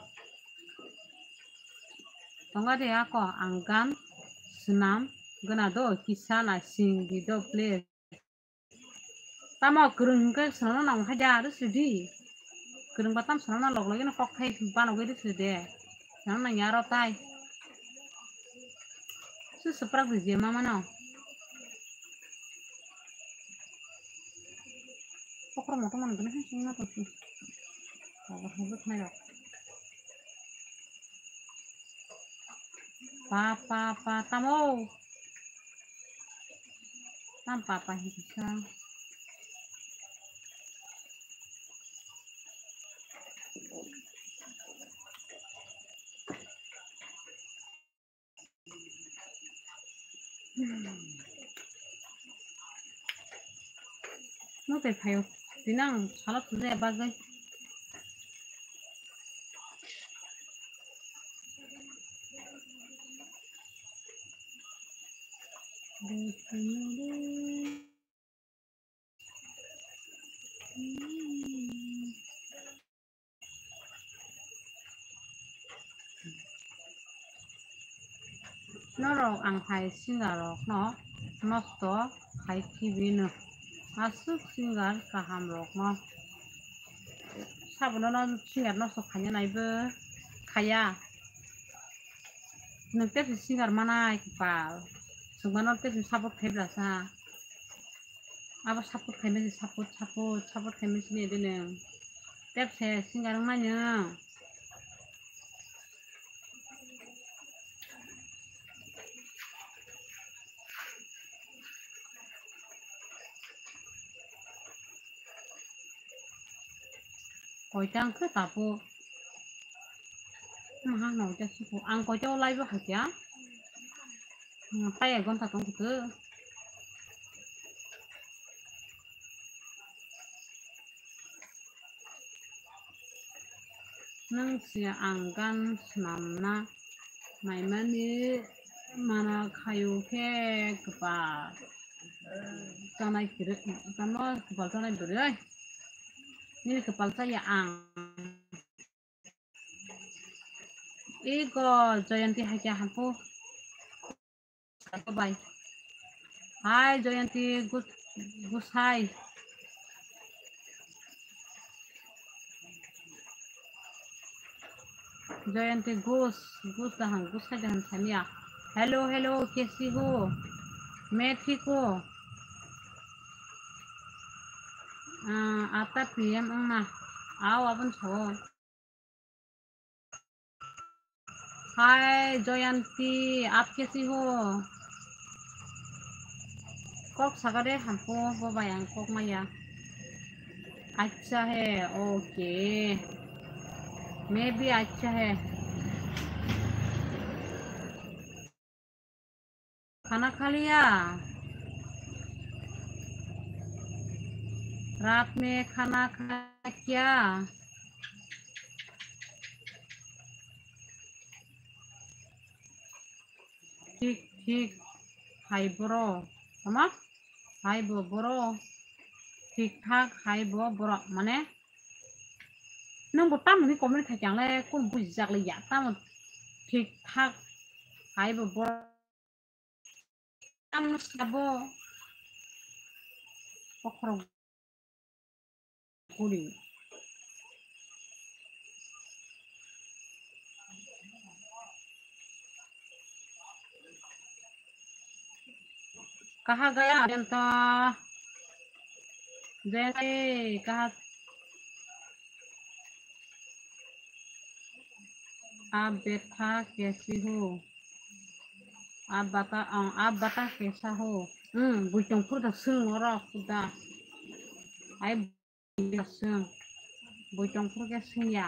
Tonga de ako ang gan swnam gana do kisa na sing di do please. Tamo kwrwng hwnkhe swnamna nang hai da, rwsidi. Kwrwngba tam swnamna log logino kok thai banogwi rwsidi. Swnamna nangya aro tai. Su suprak di je mamano. Kokro moto man gana hai singna to su. Kokro hubuk nai rok. Pa, pa, pa, tamo. Tam pa, pa, hi kisa. No te phayo. Tinang salad tu de bagwi. Norok ang hai singer rok no nosto khai khibino. Aswk singer kaham rok no. Sabono no singer nosto khaina naibo khaya. Nwng tei singer manai kwpal. Chwngmano tei support khai bwlasa. Abo support khaimani support, support, support khaimani sini de nwng. Tei se singer wngmani nwng. Koitang khe tapo. Maha no ja siku. Ang koitao live hakya. Hmm, tai ek ghonta tong kutu. Nwng se ang gan swnamna naimani mana khayu khe kwpal chanai kwrwi, tamo kwpal chanai bwrwi. Nini kwpal chaya ang. Ego Jayanti hakya hampu. Bye. Hi, Jayanti, good, good, hi. Jayanti, Gus, Gus dahan, Gus hai dahan samia. Hello, hello, kaisi ho? Main thik ho? Ah, aata P M wngna. Ao, aboni sao. Hi, Jayanti, aap kaisi ho? Kok saka de, hamko, bo bai ang kok maya. Acha hai, okay. Maybe acha hai. खाना खा लिया? रात में खाना खाया क्या? ठीक, ठीक। Hai bro. Tamo? Hai bo, bro. Thik thak, hai bo, bro. Mane, nwng bo tamo ni comment khai khe ang le kun bujijak le ya. Tamo thik thak, hai bo, bro. Ang sabo. Bokhorok guri. Kaha gaya, Jayanta? Jayanta, kaha? Aap beta kaisi ho? Aap bata, ah, aap bata kaisa ho? Hmm, buitong phuru da swng oro khuda. Ai buitong phuru khe swngya.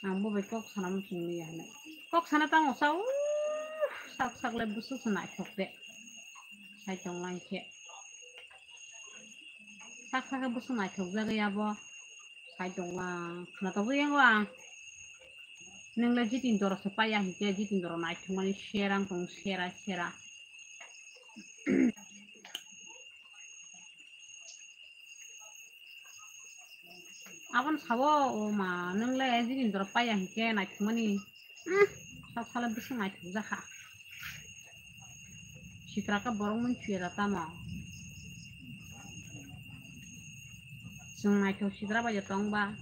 Ang bo bai kok sana muchung liya hwnwi. Kok sana tamo sa, uh, sak sak le bwswk se naithok de. Sai tong lai khe. Sak sak le bwswk naithok jagwi abo. Sai tong lang. Khna togwi yango ang. Nwng le Jitindra se paiya hinkhe Jitindra naithok mani serang tong sera sera. Aboni sabo, o ma, nwng le Jitindra paiya hinkhe naithokmani. Hmm, sak sale bwswk naithok jakha. Sitra khe borok mwnchuya da tamo. Chwng naithok sitra bai tong ba.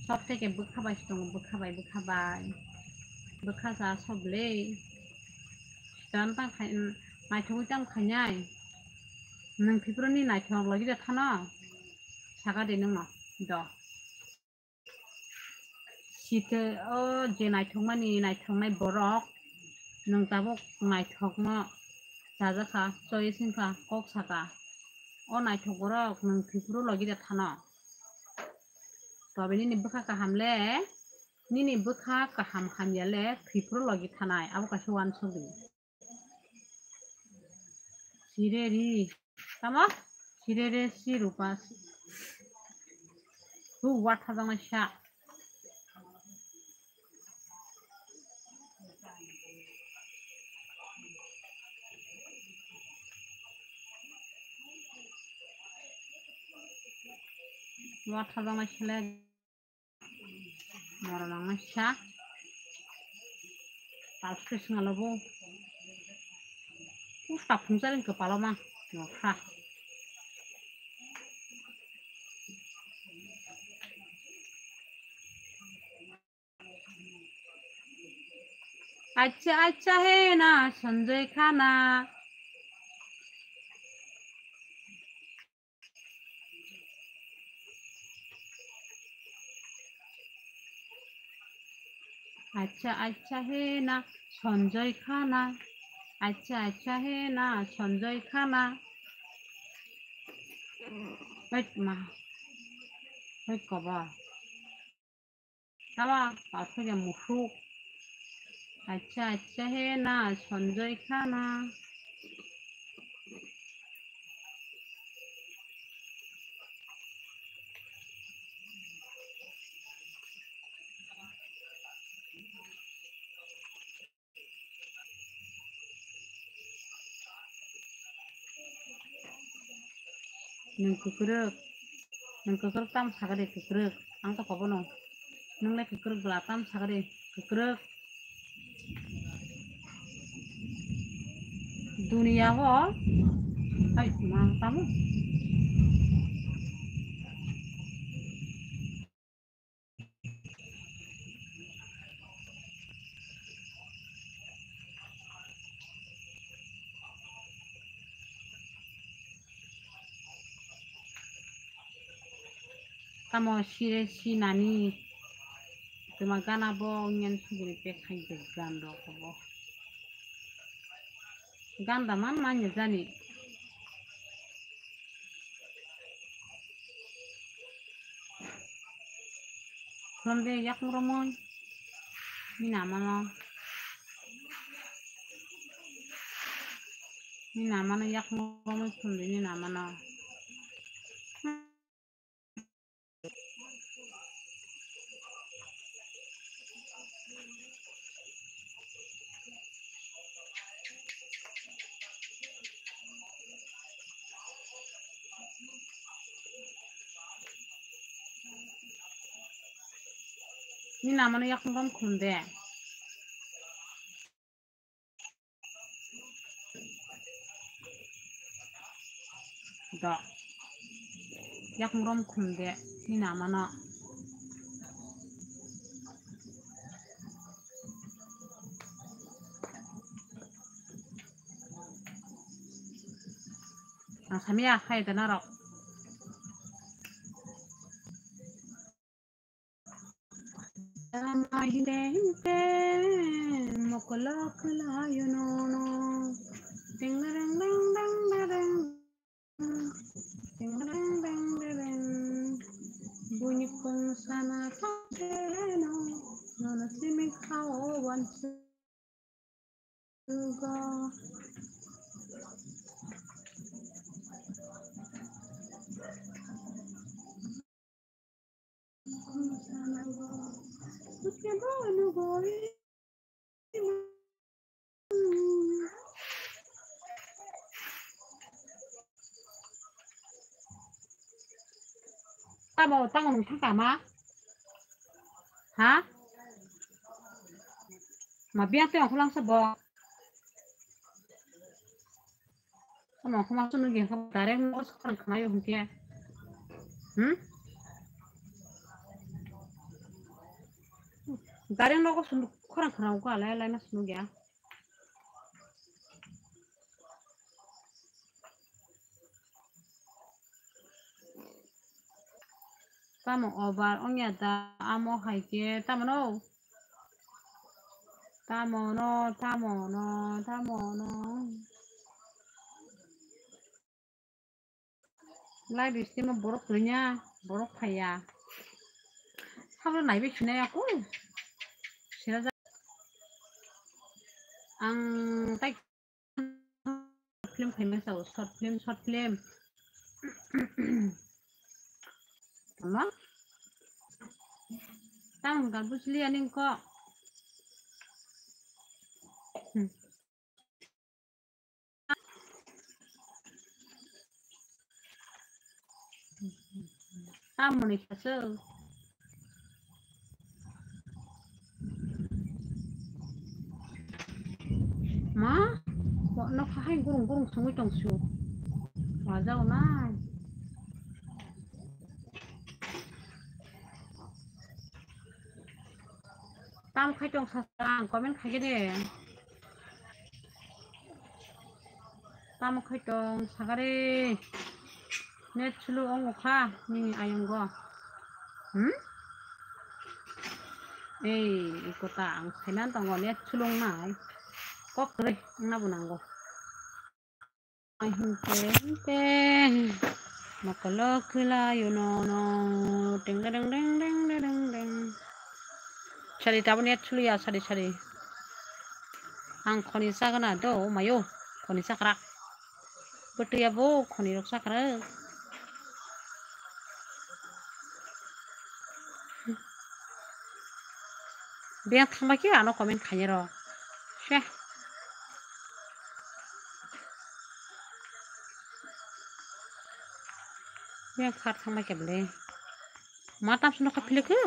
Sob theke bwkha bai se tongo, bwkha bai, bwkha bai. Bwkha sa sob le. Sitan tang khai, naithogwi tang khainai. Nwng Tripura ni naithok logi de thano. Saka de nwngno. Do. Site o je naithokmani, naithoknai borok. Nwng tabuk naithokno chajakha, choice wngkha, kok saka. O naithok borok nwng Tripura logi de thano. Tobe nini bwkha kaham le, nini bwkha kaham hamya le Tripura logi thanai, abo kaisa uansukdi. Sireri, tamo? Sirere si rupa si. Hu watha dama sha. Watha dama sha le. Moro nangma sa. Pal khe swnga lobo. Us ta phungsa ring khe palo ma. Nokha. Acha acha he na Sanjay Khana. Acha acha he na Sanjay Khana. Acha acha he na Sanjay Khana. Wait ma. Wait kobo. Tama, pathai ya musuk. Acha, acha he na, Sanjay Khana. Nwng kwkrwk, nwng kwkrwk tamo sakha de kwkrwk, ang tongkha bono. Nwng le kwkrwk bwla tamo sakha de kwkrwk. Duniya o hai ma tamo. Tamo sire sinani twma gana bo ngen suguri pek hai de gan rok bo. Gan da man manya jani. Khulumde yakung romwi. Ni namano. Ni namano yakung romwi khulumde ni namano. Ni namano yakung rom khum de. Do. Yakung rom khum de. Ni namano. Ang samia hai da narok. Mokolo kula yono no. Ding ding ding ding ding. Ding ding ding ding. Buini kung sana kau no. Nono simi kau wansu. Tamo, tamo nung thangka ma? Ha? Ma biang te ongkholangsa bo. Tamo ongkholangsa nung yang direct nung khorang khnayo hingke. Hmm? Direct nung khorang khnayo ko alai alai na sunu ya. Tamo obar ongya da amo hai khe tamo no? Tamo no, tamo no, tamo no. Live stream o borok kwrwnya, borok phaiya. Sabo naibi sinai aku. Sira ja-, ang tai film khaima sao, short film, short film. Tama? Tang hwnka bujliya nini kok. Hmm. Tamoni kaso. Nokha hai gurung gurung songwi tong su. Wajao nai. Tam khai tong sa ang comment khai de. Tamo khai tong sagare. Net slow wngo kha nini ayongo. Hmm? Ei, ikota ang saiman tongo net slow wngnai. Kok kwrwi wngna bo nango. Ai hinte hinte. Mokolo khwlaio no no. Deng deng deng deng deng deng. Sari taboni at suliya sari sari. Ang khoni chagana do mayo. Khoni chakrak. Bwtwi abo khoni rok chakrak. Biyang thangbai khe ano comment khainai rok. Seh. Yang khat thangbai khe bwle. Ma tamsino kha philek khe.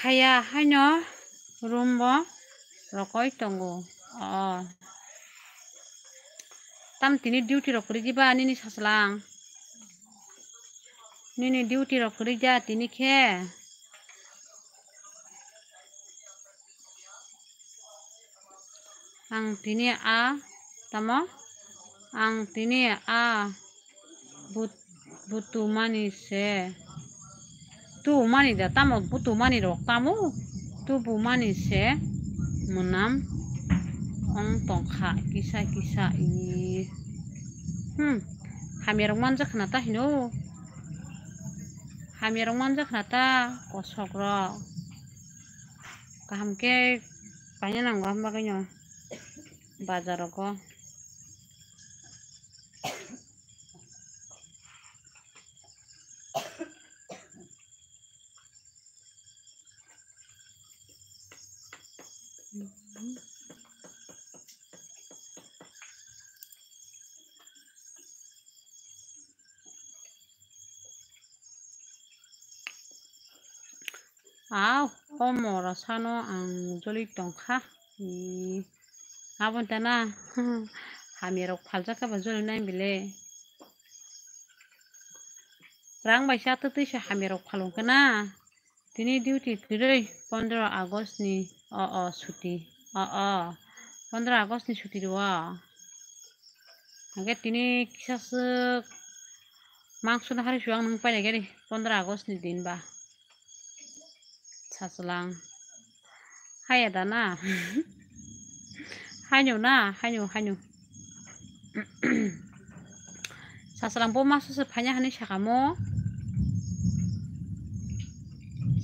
Khaya haino room bo rokoi tongo. Oh. Tam tini duty rok kwrwi diba nini sachwlang? Nini duty rok kwrwi da tini khe? Ang tini a tamo? Ang tini a but-, butumani se. Tumani da tamo butumani rok tamo? Tubumani se mwnam ong tongkha kisa kisa i. Hmm. Hamya rok manjak khna ta hino. Hamya rok manjak khna ta kosok rok. Kaham khe paina nango, hamba khe no bazar rogo. Aw, o mora sano ang joli tongkha. Ee, aboni tana hamya rok phaljak khe ba joli nai bile. Rang bai sa twtwi se hamya rok phalung khe na. Tini duty kwrwi pondro August ni o o suti. O o. Pondro August ni suti rwo. Hingke tini kisa swk mangso no hari suang nung pailai gari pondro August ni din ba. Sachwlang. Haya da na? Haino na? Haino, haino. Sachwlang bo masa se phaina hinwi sakamo.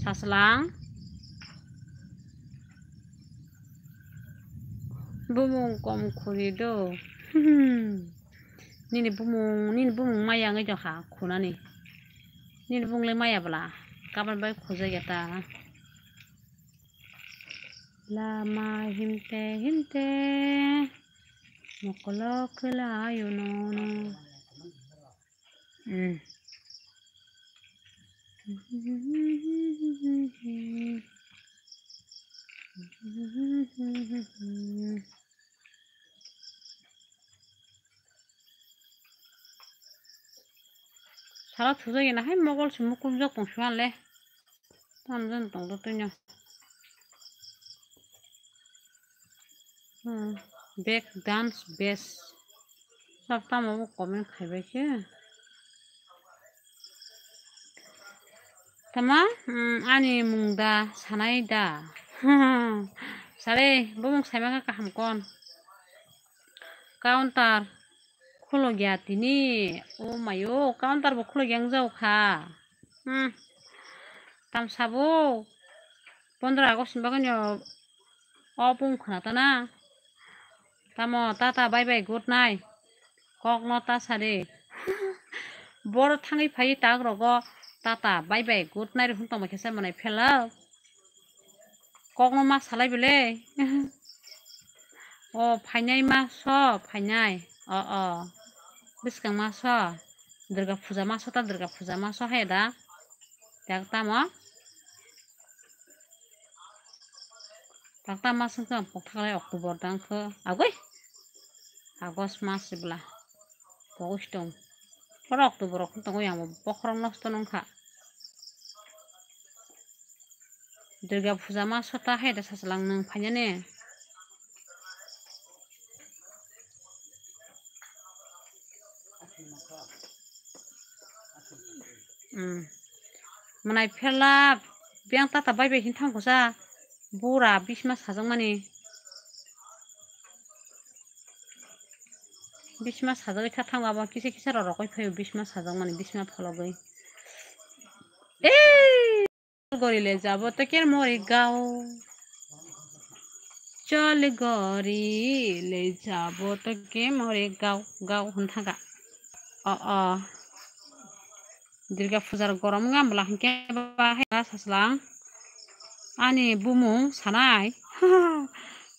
Sachwlang. Bumung kom khuri do. Nini bumung, nini bumung maya wngwi tongkha khunani. Nini bumung le maya bwla. Kabal bai khujai ya ta. Lama himte himte. Mokolo khwlaio nono. Hmm. Salo thujagwi na hai mogol se mukumjak tong sua le. Tamjani tongdo twino. Hmm, back dance best. Sab tamo bo comment khaibai khe. Tama, hmm, ani mung da sanai da. Sare, bo mung saima kha kaham kon. Counter khulogya tini. O mayo, counter bo khulogya wng jao kha. Hmm. Tamsabo pondro August ni bagwi no o bung khna ta na. Tamo tata bye bye good night. Kok no ta sari. Boro thangwi phai tak rogo tata bye bye good night hwn tongma khe sai manai phela. Kokno ma salai bele. O phainai ma so phainai. O, o. Bwskang ma so. Durga puja ma so ta Durga puja ma so hai da. Tak tamo? Tak tamo sengkhe ang pokthak lai October dang khe agoi. August mas sibla. Pogoi tong. Oro October rok tongoi ang bo bokhorok nosto nongkha. Durga puja mas sota hai da sachwlang nwng phainani. Hmm. Mwnai phela biyang tata bai bai hin thang kusa bura bisma sajakmani. Bisma sajagwi tha thang abo kisa kisa rw rokoi phaio bisma sajakmani bisma phologwi. Ei! Gori le jabo to ke mori gao. Chol gori le jabo to ke mori gao gao hwn thangkha. O, o. Durga pujar gorom wngya bwla hinkhe ba hai ba sachwlang. Ani bumung sanai.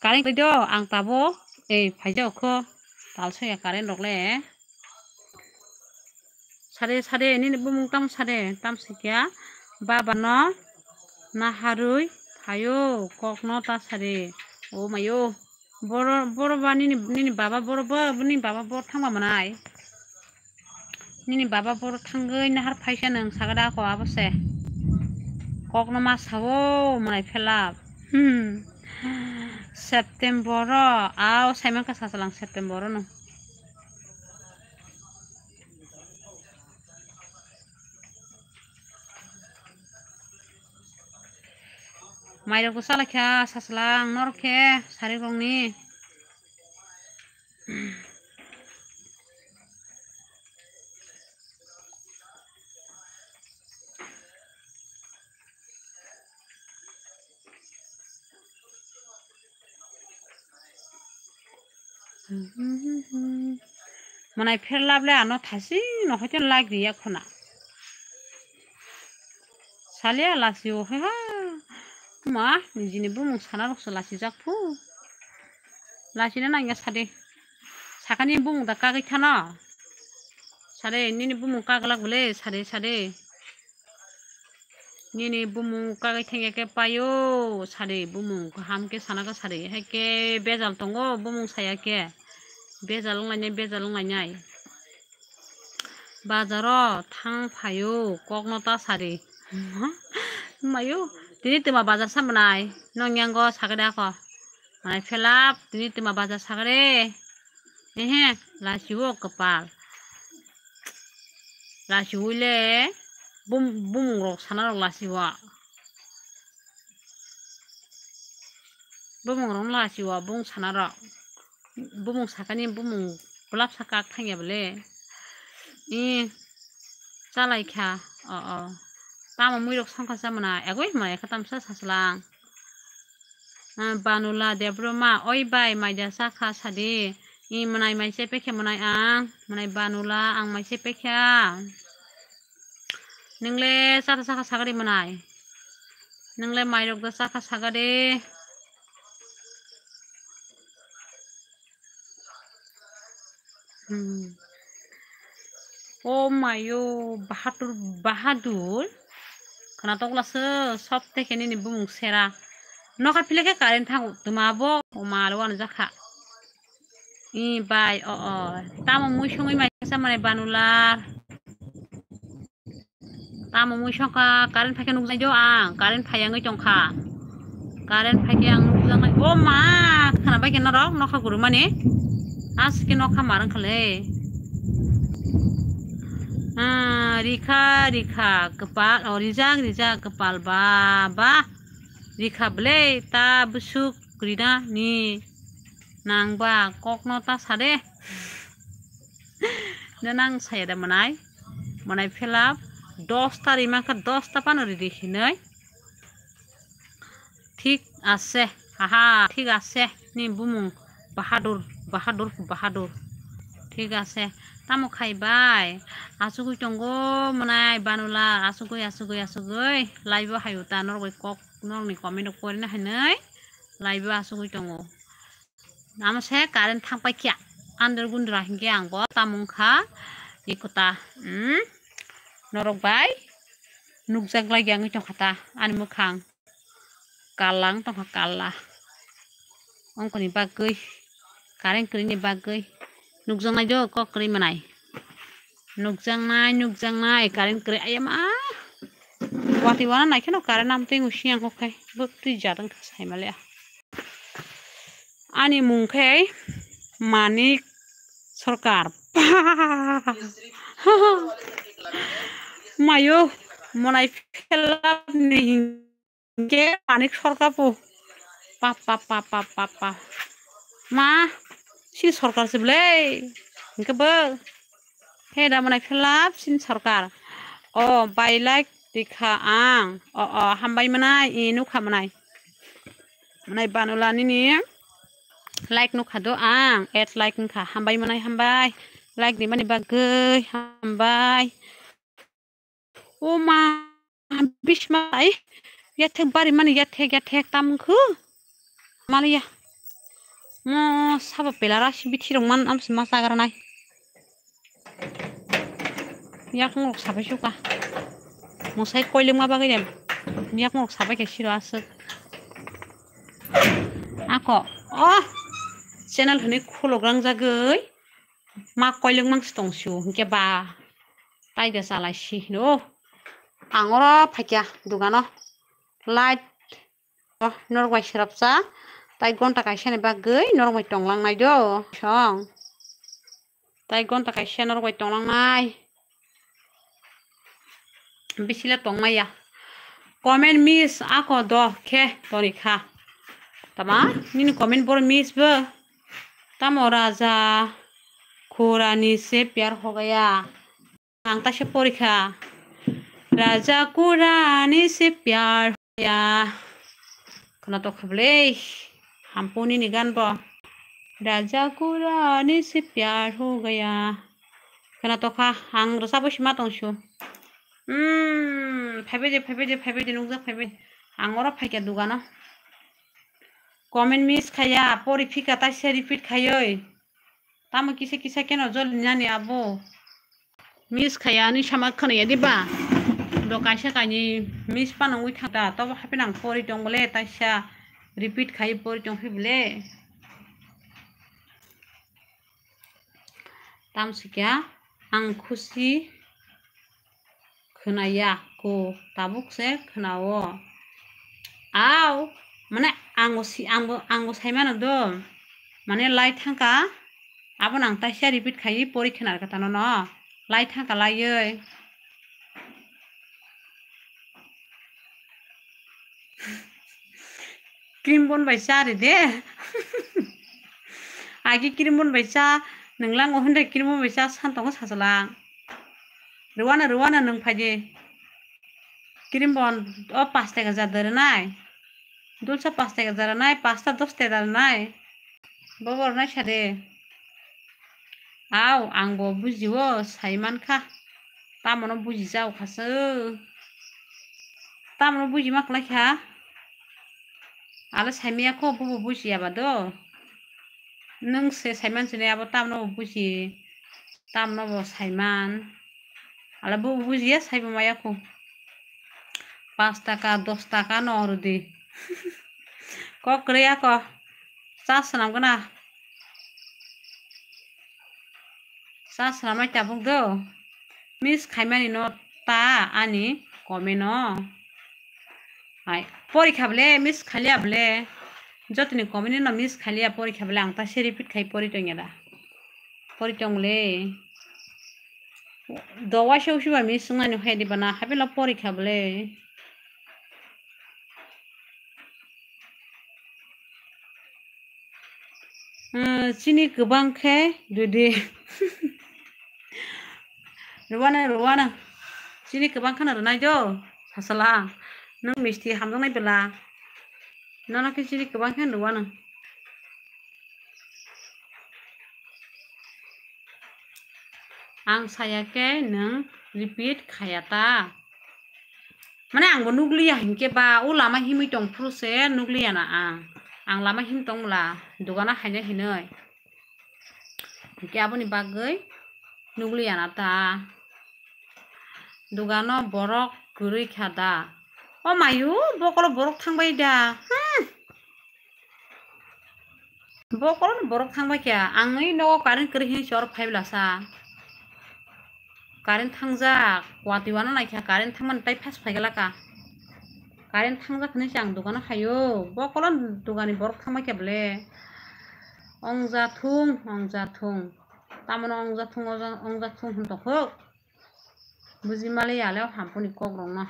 Current kwrwi do ang tabo. Ei, phaijao kho. Tal soya current rok le. Sade, sade, nini bumung tamo sade, tamo sikya. Baba no naharwi phaio, kok no ta sade. O mayo. Boro, boro ba nini, nini baba boro bo, nini baba boro thangma mwnai. Nini baba boro thangwi nahar phaisa nwng sagada ko abo se. Kok no ma sao mwnai phelap. Hmm. September o, ao saiman ka sasalang September o no. Mairok bo chalai kha sachwlang norok khe sarik rokni. Mwnai pherlap le ano thasi no hoite like riya khuna. Salia lasi o he ha. Ma, nijini bumung sana rok se lasi jak phu. Lasi na nangya sade. Sakani bumung da kagwi thana. Sade, nini bumung kaglak bole, sade, sade. Nini bumung kagwi thangya khe paio, sade bumung kaham khe sana kha sade. Hai khe bejal tongo bumung saya khe. Bejal wnglainai, bejal wnglainai. Bazaro thang phaio, kokno ta sari. Mayo, tini twma bazar sa mwnai. Nong yango sagade ako. Mwnai phelap, tini twma bazar sagade. Ehe, lasiwo kwpal. Lasiwile bum-, bumung rok sana rok lasiwo. Bumung rok lasiwo, bung sana rok. Bumung sakani bumung bulap sa kak thangya bole. I chalai kha. O, o. Tamo muirok songkha chamana. Egoi hwnmai kha tamsa sachwlang. Ah, Banula Debroma, oi bai, maida chakha sadi. I mwnai mai se pekhe mwnai ang. Mwnai Banula ang mai se pekha. Nwngle chata chakha sagadi mwnai. Nwngle mairok da chakha sagadi. Hmm. O mayo, Bahadur, Bahadur. Khwnatok laso, sob te khe nini bumung sera. Nokha phile khe current thango, twma bo, o malo ano jakha. I bai, o, o. Tamo mui songwi mai sa mane Banular. Tamo mui songkha, current phaikhe nukjaknai do ang, current phai wngwi tongkha. Current phaikhe ang nukjaknai. O ma, khwnabai khe norok, nokha gurumani. Aske nokha mar wngkha le. Ah, rikha, rikha, kwpal, o, rijak, rijak, kwpal, ba, ba. Rikha bwle, ta bwswk rina ni nang ba kokno ta sade. Nang saya da mwnai, mwnai phelap dosta rima kha dosta pano ridi hinoi. Thik ase, haha, thik ase, ni bumung Bahadur, Bahadur, Bahadur. Thik ase, tamo khai bai, asugui tongo mwnai Banula, asugui, asugui, asugui, laibo hayu ta norok bai kok. Norokni comment rok porina hinwi live o asugwi tongo. Namo se current thangpai kha. Andro gundra hinkhe ang bo tamo wngkha. Ikota, hmm? Norok bai Nukjak lai ya wngwi tongkha ta ani mwkhang. Kalla wng tongkha, kalla. Ongkoni bagwi, current kwrwini bagwi. Nukjaknai do kok kwrwi manai. Nukjaknai, nukjaknai, current kwrwi. Ayama! Watwi wana naikheno current amtwi wngwi siyang kok khai. Bwtwi jat wngkha saimaliya. Ani mung khe Manik Sarkar. Mayo, monai phelap ni hingke Manik Sarkar po. Pa, pa, pa, pa, pa, pa. Ma, si sarkar se ble. Hingke bo. He da monai phelap sin sarkar. O, bai like tikha ang. O, o, hambai manai, i nukha manai. Manai banula nini like nukha do ang. Add like wngkha. Hambai manai hambai. Like di mani bagwi hambai. O ma, bisma ai, yathek bari mani yathek, yathek tam wngkhu. Maliya. Mo sabo pelara si bithi rok man amsi ma chagra nai. Yakung rok sabai suka. Mo sai koilwng ma bagwi dem. Yakung rok sabai khe siro aswk. Ako. Oh. Channel hwnwi khulok rangjagwi. Ma koilwng mang si tong sio. Hingke ba. Tai da chalai si hino. Ang oro phaikya dugano. Light. Oh, norok bai srapsa. Tai gonta kaisa ni bagwi norok bai tonglang nai do. Song. Tai gonta kaisa norok bai tonglang nai. Bisile tong maya. Comment miss ako do khe toni kha. Tama nini comment bor miss bo. Tamo raja khurani se pyar ho gaya. Ang taisa porikha. Raja kurani se pyar hoya. Khwna tokha bwle. Hampuni ni gan bo. Raja kurani se pyar ho gaya. Khwna tokha. Ang rwchapwi sima tongsu. Hmm, phaibaidi, phaibaidi, phaibaidi, nukjak phaibaidi. Ang oro phaikha dugano. Comment miss khaya, pori phika taisa repeat khayoi. Tamo kisa kisa keno joli nani abo. Miss khaya ani sama khwnaya diba. Do kaisa kaini miss pano wngwi thangta. Tobo hapheno ang pori tong bole taisa repeat khai pori tong phi bole. Tamsukya ang khusi khwnaya ko tabuk se khwnao. Au, mane ang bo si, ang bo, ang bo saimano do. Mane lai thangka, abono ang taisa repeat khaiwi pori khwnarwkha tanono. Lai thangka laiwi. Cream bon bai cha ri de. Agi cream bon bai cha, nwng lango hwnde cream bon bai cha san tongo sachwlang. Rwano, rwano nwng phai de. Cream bon o pash taka ja da rwnai. Dulsa pash taka ja rwnai, pasta dos taka rwnai. Bobo rwnai sa de. Au, ang bo bujio, sai mankha. Tamono buji jao kha se. Tamono buji ma kwlai kha. Alo saimaya kho, bobo bujiya ba do. Nwng se saiman sini abo tamono bo buji. Tamono bo saiman. Alo bobo bujiya, saibo maya kho. Pash taka, dos taka no rwdi. Kok kwrwi ako. Cha swnam gana. Cha swnamnai tabuk do. Miss khaimani no ta ani comment no. Hai, porikha bole, miss khaliya bole. Jotoni comment no miss khaliya porikha bole, ang ta se repeat khai pori tongya da. Pori tong le. Do waisa usi ba miss wngnani hai di bana, habelo porikha bole. Hmm, chini kwbang khe dudi. Rwano, rwano. Chini kwbang kheno rwnai do. Sasala. Nwng misti hamjaknai bela. Nono khe chini kwbang khe rwano. Ang saya khe nwng repeat khaya ta. Mane ang bo nukliya hinkhe ba, o lama himwi tong phuru se nukliya na ang. Ang lama him tong bwla, dogano haina hinwi. Hinkhe aboni bagwi nukliya na ta. Dogano borok Kwrwi kha da. O mayu, bokolo borok thangbai da. Hmm. Bokolo borok thangbai kha. Ang ui nogo current kwrwi hini chor phai bwlasa. Current thangjak. Watwi wana naikha current thangmani tai fast phai glaka. Current thangjak hinwi se ang dukano phaio. Bokolo dukani borok thangbai kha bwle. Ongja thung, ongja thung. Tamoni ongja thung, ongja, ongja thung hwn tongkhuk. Buji maliya le o hampuni kok rokno.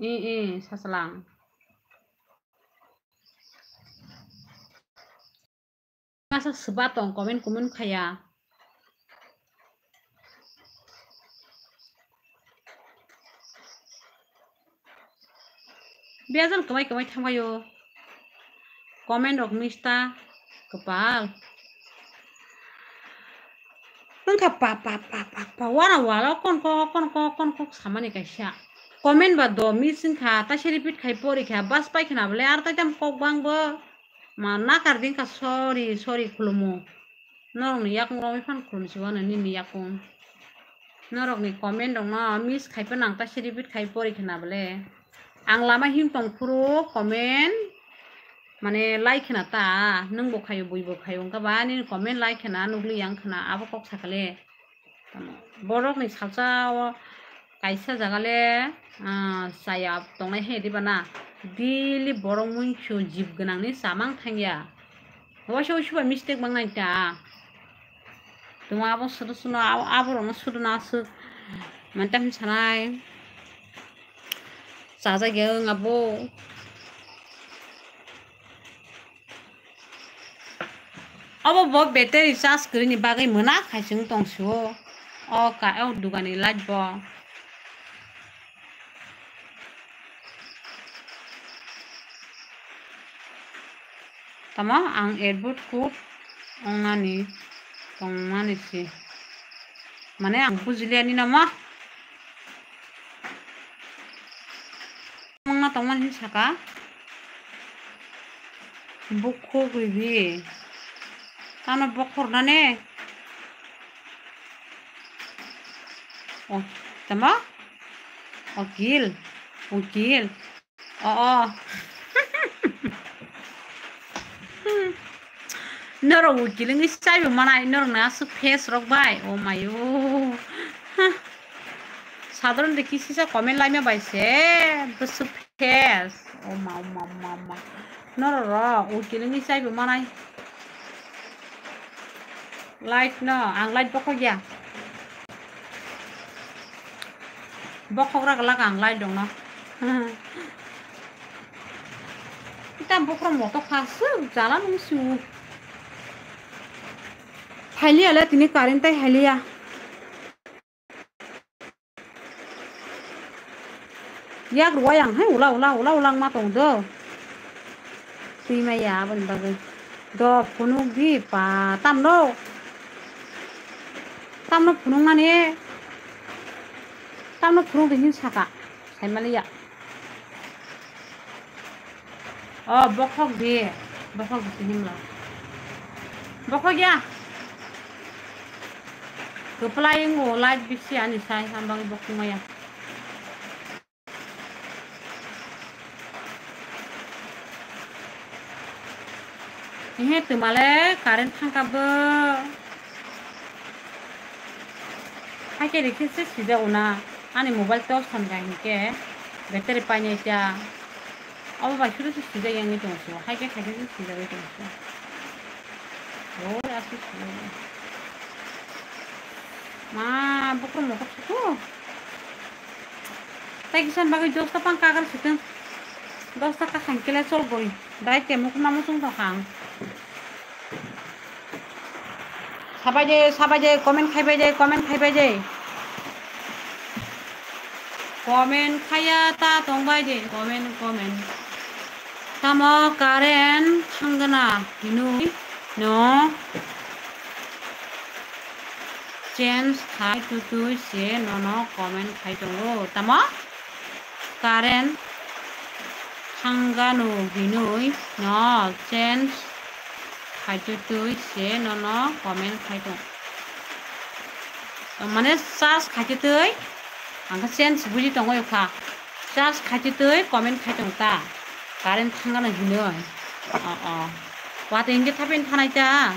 I, i, sachwlang. Masa swba tong comment, comment khaya. Bejal kwmai kwmai thangbaio. Comment rok mista kwpal. Wngkha pa, pa, pa, pa, pa, wana walo kon kok, kon kok, kon kok samani kaisa. Comment ba do miss wngkha, taisa repeat khai pori kha, bas pai khna bole, ar tai tam kok bang bo. Ma nakar din kha, sorry, sorry khulumo. Norokni yakung romwi phano khulumsi wano nini yakung. Norokni comment rokno miss khai phano ang taisa repeat khai pori khna bole. Ang lama him tong phuru comment mane like khna ta, nwng bo khaio, bui bo khaio, wngkha ba nini comment like khna nukli yang khna, abo kok sakale. Tamo borokni salsa o kaisa jaga le, ah, chaya tongnai he diba na, daily borok muisu jib gwnangni chamang thangya. Waisa waisa bai mistake mangnai ta. Tuma abo sudu suno, abo, abo rokno sudu na aswk. Manta hwn sanai. Chajak ya wng abo. Obo bo battery charge kwrwini bagwi mwnak hai se wng tong sio. O ka, o dugani light bo. Tamo ang advert code wngnani tongmani se. Mane ang bujiliya ni namo. Mangna tongmani hin saka. Bukhuk ribi. Tamo bokhor nane. O, tamo? Ukil. Ukil. O, o. Norok ukil wngwi chaibo manai, norokni aswk face rok bai. O mayo. Sadharon de kisisa comment laima bai se. Bwswk face. O ma, o ma, o ma, o ma. Norok ro ukil wngwi chaibo manai. Light no, ang light bokhok ya. Bokhok ra glak ang light dong no. Ita bokhok moto khasuk jala nung su. Thailiya le tini current tai thailiya. Yak rwai ang hai ula ula ula ula wngma tong do. Twi maya aboni bagwi. Do phunuk di pa tamno. Tamno phunuk mani. Tamno phunuk di hin saka. Saimaliya. O bokhok di, bokhok di himla. Bokhok ya. Kwplai wngo light bisi ani sai, ang bagwi bokhok maya. Ehe, twmale current thangkha bo. Haikhe rikhe se sijak una. Ani mobile torch thanka hinkhe battery painai ta. Obo bai suru se sijak yangwi tong sio. Haikhe khaikhe se sijagwi tong sio. Oi, aswk sijak. Ma, bukur mokok suku. Tai kisan bagwi dosta pang kagar siteng. Dosta kakhang kile chol gori. Dai temo kuma muchung tong khang. Sabai de, sabai de, comment khaibai de, comment khaibai de. Comment khaya ta tongbai de, comment, comment. Tamo current thangna hinui no change khai tutui se nono comment khai tongo. Tamo current thangano hinui no change khai tutui se nono comment khai tong. Mane charge khai tutui. Ang khe change buji tongwi kha. Charge khaitwi twi comment khai tong ta. Current thangano hinwi. O, o. Watwi hinkhe thapin thanai ta.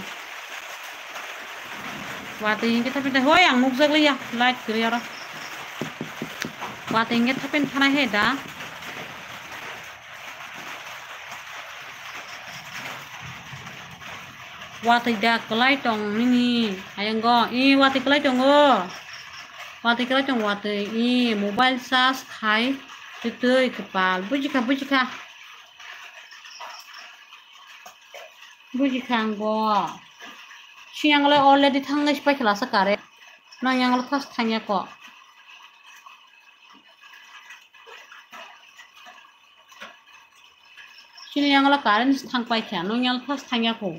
Watwi hinkhe thapin ta. Hoi, ang nukjak liya. Light kwrwi oro. Watwi hinkhe thapin thanai he da. Watwi da kwlai tong nini ayango. I watwi kwlai tongo. Watwi kwlai tong watwi. I mobile charge khai twi twi kwpal. Bujikha, bujikha. Bujikha ang bo. Siyang le already thangwi se paikha lasa current. Nang yang le first thangya ko. Chini yang le current thang paikha, nang yang le first thangya ko.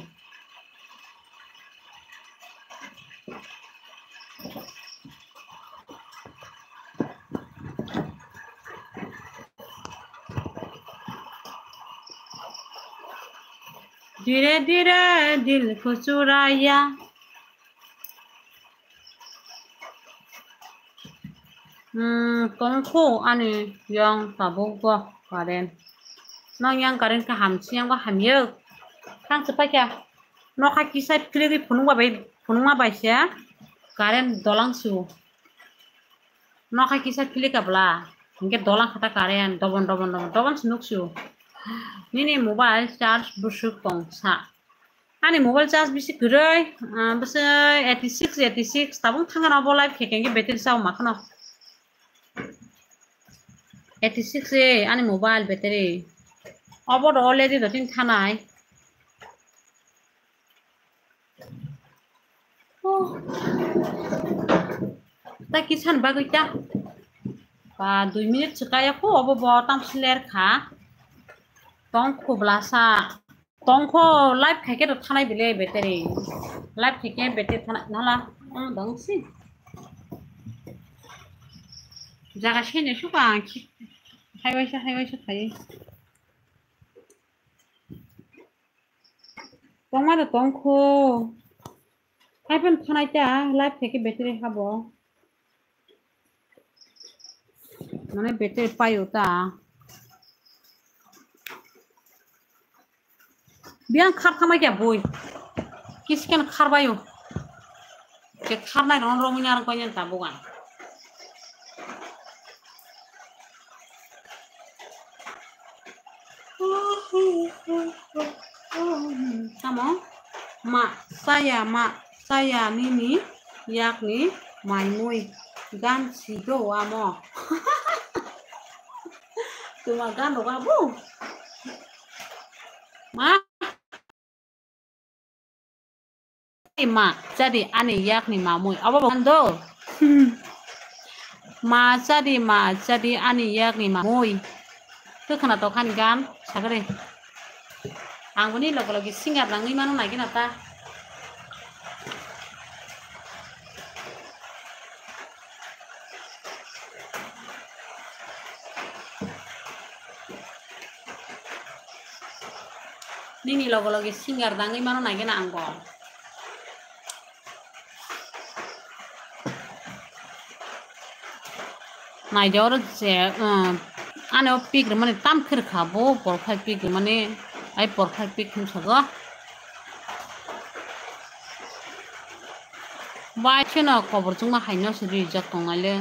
धीरे धीरे दिल को चुराया। Hmm, tongkho ani yang tabuk bo current. Nang yang current kaham, siyang bo hamyo. Thang se paikha. Nokha kisa philigi phunukma bai, phunukma bai se current dolang su. Nokha kisa philika bla, hinkhe dolang khata current, dobon, dobon, dobon, dobon se nuksu. Nini mobile charge bwswk tong sa. Ani mobile charge bisi kwrwi, ah, bwswk eighty six, eighty six, tabuk thangano bo live khe khe battery chao ma khano. Eighty six e ani mobile battery. Obo do already do tin thanai. Oh. Ta kisan bagwi ta. Ba dui minute se kaya kho obo bo tam siler kha. Tong khubla sa. Tongkho live khaikhe to thanai bile battery. Live khaikhe battery thanai nala ang dong si. Jaga sene suka ang khi. Hai waisa, hai waisa khai. Tongma da tongkho. Hai phan thanai ta live khaikhe battery habo. Mane battery paio ta. Biang khar thamai kya boi. Kisken khar baio. Ke khar nai ron ron munya ron konya ta bogan. Tamo ma saya ma saya nini yakni maimui gan sido amo. Tuma gan roga bu. Ma ma chadi ani yakni mamui. Abo bo do. Ma chadi ma chadi ani yakni mamui. Kwkhwna tokha ni gan sagre. Ang boni loge loge singer nangwi mano nai gina ta. Nini loge loge singer nangwi mano nai gina ang bo. Naidi oro je, um, ani o pik rwmani tam khir kha bo, borok phai pik rwmani, ai borok phai pik hwnsago. Bai kheno kobor chwngma haino se rijak tongnai le.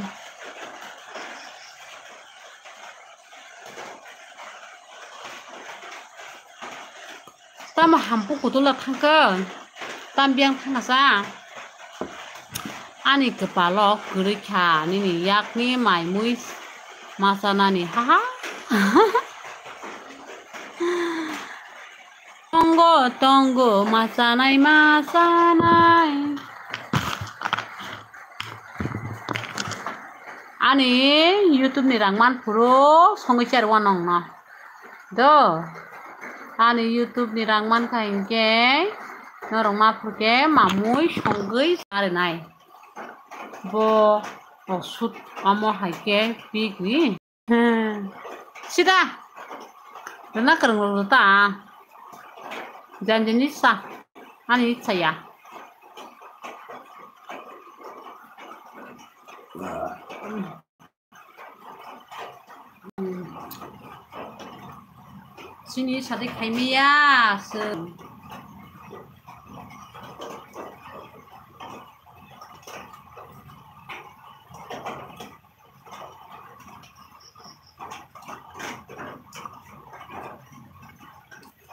Tamo hampu kutula thangkha, tam biyang thangkha sa. Ani kwpalo kwrwi kha nini yakni mai mui machanani, haha. Tongo, tongo, machanai, machanai. Ani YouTube ni rang man phuru songwi char wanong no. Do. Ani YouTube ni rang man kha hinkhe norok ma phuru khe mamui songwi charinai. Bo osud omo hai khe pigwi. Hmm. Sida. Rwna kwrwng rwta. Janjani sa. Ani saya. Chini sadi khaimaya se.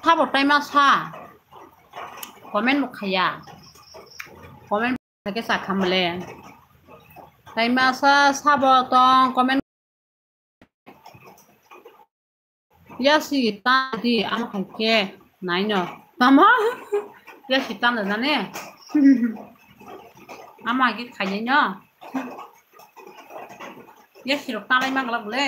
Sabo taima sa. Comment bo khaya. Comment khe sa khamle. Taima sa sabo tong comment. Yasi ta di ama khaike naino. Tamo? Yasi ta da ne. Ama khe khaye no. Yasi rok ta lai ma glak le.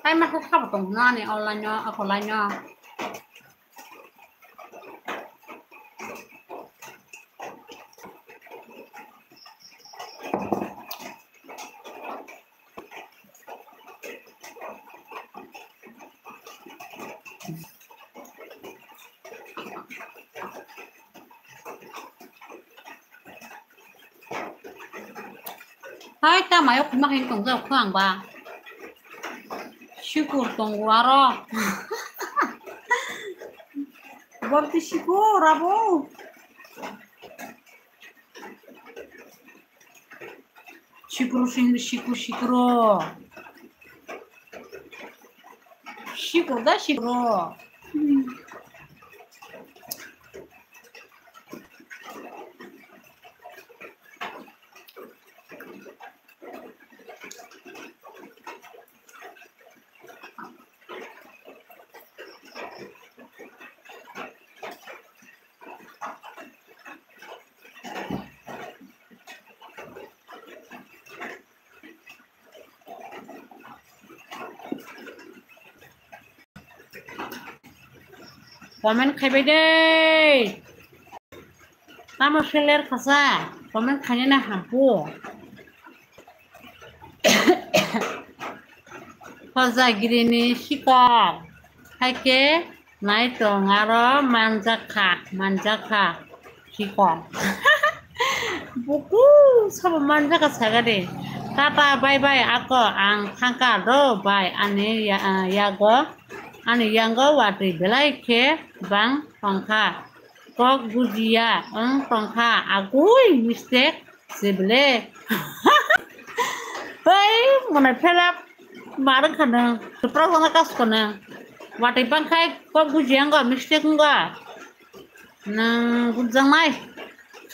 Taima khe sabo tong no ani online no, offline no. Hai, ta mayo khuma khain tong jao khang ba. Sikur tongo aro. Borti sikur abo. Sikuru sing sikuru sikuru. Sikuru da sikuru. Comment khaibai de. Tamo seller khasa. Comment khainai na hampu. Hojagiri ni sikok. Haike. Nai tong aro manjakha, manjakha. Chikon. Buku sabo manjakha sagade. Tata bye bye ako ang thangka do bai ani ya-, ah, yago. Ani yango watwi belai khe bang tongkha. Kok bujiya wng tongkha. Agui mistake. Sible. Hei, mwnai phelap. Marwng kha nwng. Kwprak jana kas kha nwng. Watwi bangkhai kok bujiya wngkha, mistake wngkha. Nwng gujak nai.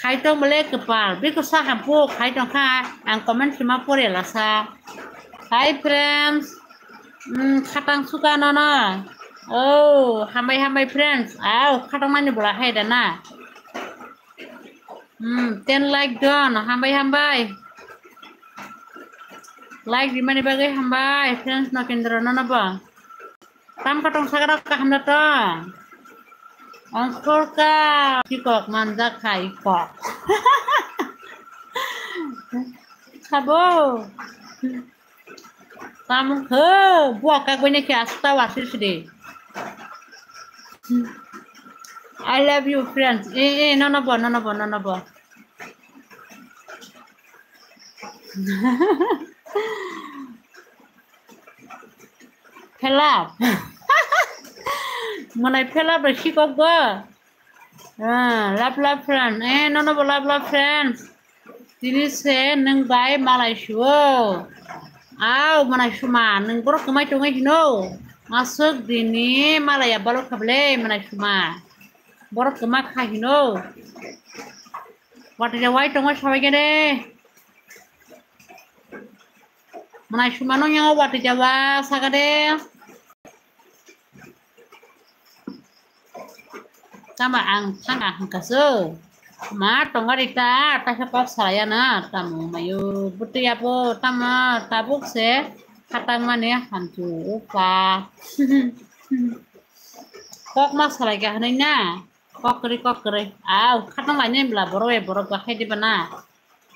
Khai tong bole kwpal. Biko sa hampu khai tong kha. Ang comment sima pore lasa. Hi friends. Hmm, khatang suka nono. Oh, hambai hambai friends. Au, khatang mani bola hai da na. Hmm, ten like don, hambai, hambai. Like rimani bagwi hambai, friends no kendro no nabo. Tam katong sagara kaham da to. Ongkhorka, chikok manjak khai kok. Khabo. Tamung khe, buwa kagwini khe asta wasi sidi. I love you, friends. Eh, eh, no, no, bo, no, no, bo, no, no, bo. Phelap. Mwnai phelap bai sikok bo. Ah, love, love, friend. Eh, no, no, bo love, love, friends. Tini se nwng bai malai suo. Au, malai suma, nwng borok kwmai tongwi hino. Aswk dini malai ya balok khablai, malai suma. Borok kwma kha hino. Watwi ya wai tongwi sabai kene. Malai suma no yang watwi ya wa sagade. Tama ang thanga hwnkha se. Ma tongo rita, taisa kok salaya na, tamo mayo. Bwtwi abo, tamo tabuk se khatang mani hamchu upa. Kok ma salai ka hwnwi na? Kok kwrwi, kok kwrwi. Au, khatang lai nai bla borok bai borok ba khai diba na?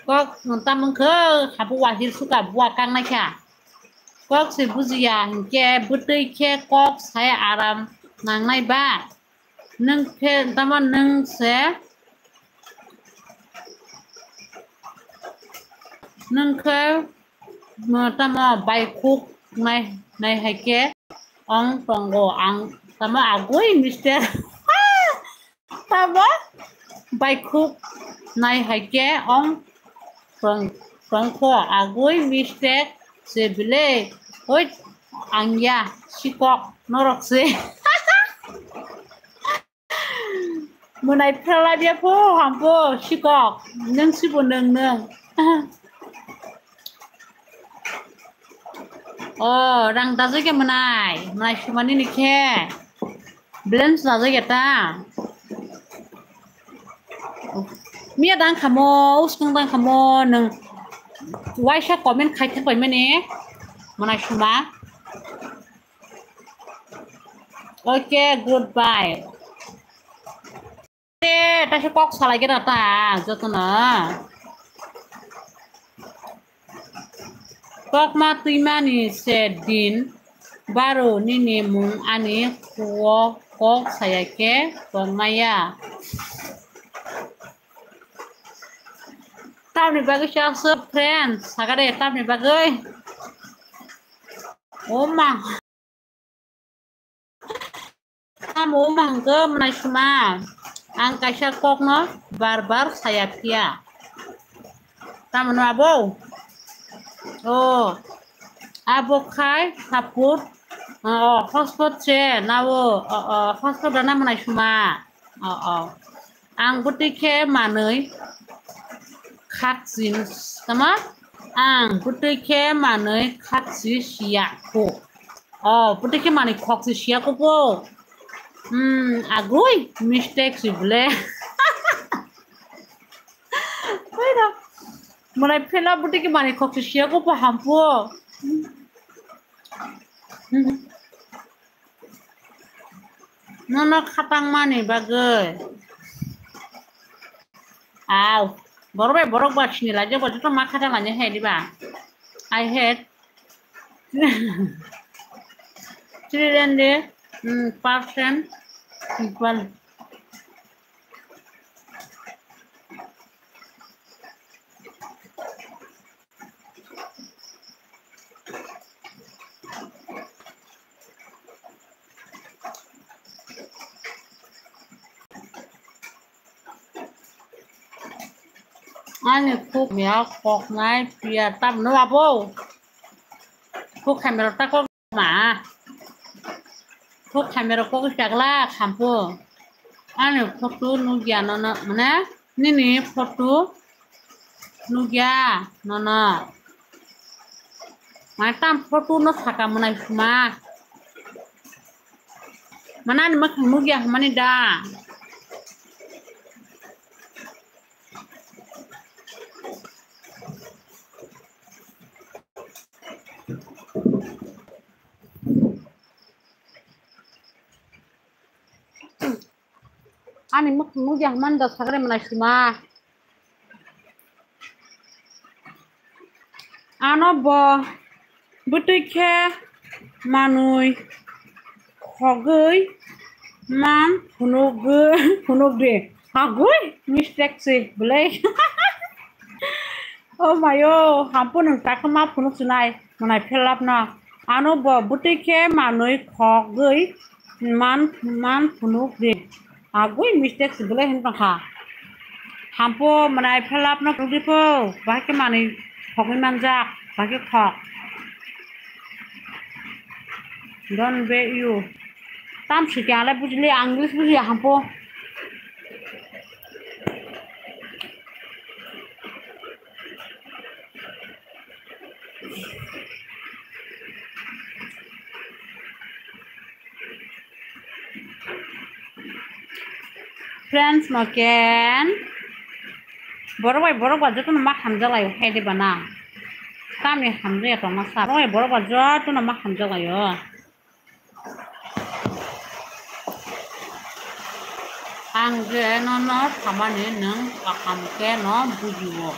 Kok tamung khe habu wahir suka buwa kang nai kha. Kok se bujiya hinkhe bwtwi khe kok sai aram nangnai ba. Nwng khe tamo nwng se Nwng khe, mo, tamo baikhuk nai, nai hai khe ong tongo ang tamo agwi mistake. Tamo baikhuk nai hai khe ong tong, tongkho agwi mistake se bile. Hoi, ang ya sikok norok se. Mwnai phralabya pho hampo sikok, nwng sibo nwng nwng. O, rang dajai khe mwnai, mwnai sumani ni khe. Balance dajai khe ta. Miya dang khamo, uskang dang khamo, nwng waisa comment khai thang pai mani, mwnai suma. Okay, goodbye. Te, ta se kok salai kena ta, jotono. Kokma twimani se din, baro nini mung ani khuo kok saya khe tongmaya. Tamni bagwi se aswk friends, sagade tamni bagwi. O ma. Tamo wngma hwnkhe mwnai suma, ang kaisa kokno bar bar saya phiya. Tamo no abo? O, abo khai support, o, o, hotspot se na o, o, o, hotspot rwna mwnai suma. O, o. Ang bwtwi khe manwi khakchi, tamo? Ang bwtwi khe manwi khakchi siya kho. O, bwtwi khe manwi khokchi siya kho po. Hmm, agwi mistake si bwle. Oi da. Mwnai phela bwtwi khe manwi khokchi siya kho po hampu. Hmm. Nono khatang mani bagwi. Au. Borok bai borok ba sini lai joto ma khatang lai hai diba. I hate children day, mm, person people. Ani khuk mia koknai piya tam no abo. Khuk khamero ta kok ma. Khuk khamero kok chagla khampu. Ani photo nugya nono mane nini photo nugya nono. Mane tam photo no saka mwnai suma. Mane ani mwkhang nugya hwnmani da. Ani mwkhang nugya hwnmani da sagre mwnai suma. Ano bo bwtwi khe manwi khogwi man phunugwi, phunugdi. Agwi mistake se bwlai. O mayo, hampu nwng takhe ma phunuk sinai, mwnai phelap no. Ano bo bwtwi khe manwi khogwi man, man phunuk di. Agwi mistake se bwlai hin tongkha. Hampu mwnai phelap no phunuk di po, bahai khe manwi khogwi manjak, bahai khe khok. Don't be you. Tam sui khe ang le bujili, ang English bujiya hampu. Friends, no ken borok bai borok ba jotono ma hamjak laio, hai de bana. Tamni hamjak ya tongma sa, borok bai borok ba jotono ma hamjak laio. Ang je nono samani nwng kaham khe no bujio.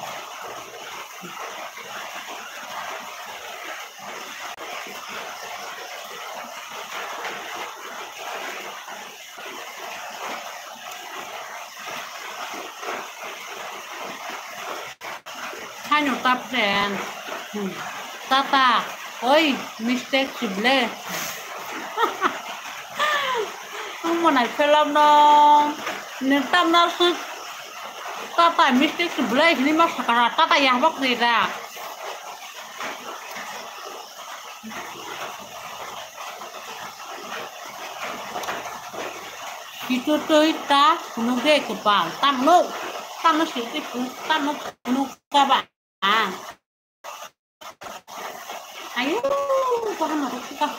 Ano ta friend. Hmm. Tata. Oi, mistake si ble. Ang manai phelam no. Neng tam na su. Tata mistake si ble. Hini ma sakara. Tata yahbak ni ra. Situtwi ta phunukde kwpal, tamno, tamno sitwi phunuk, tamno phunuk kaba ang. Ayo, bahama kok ka.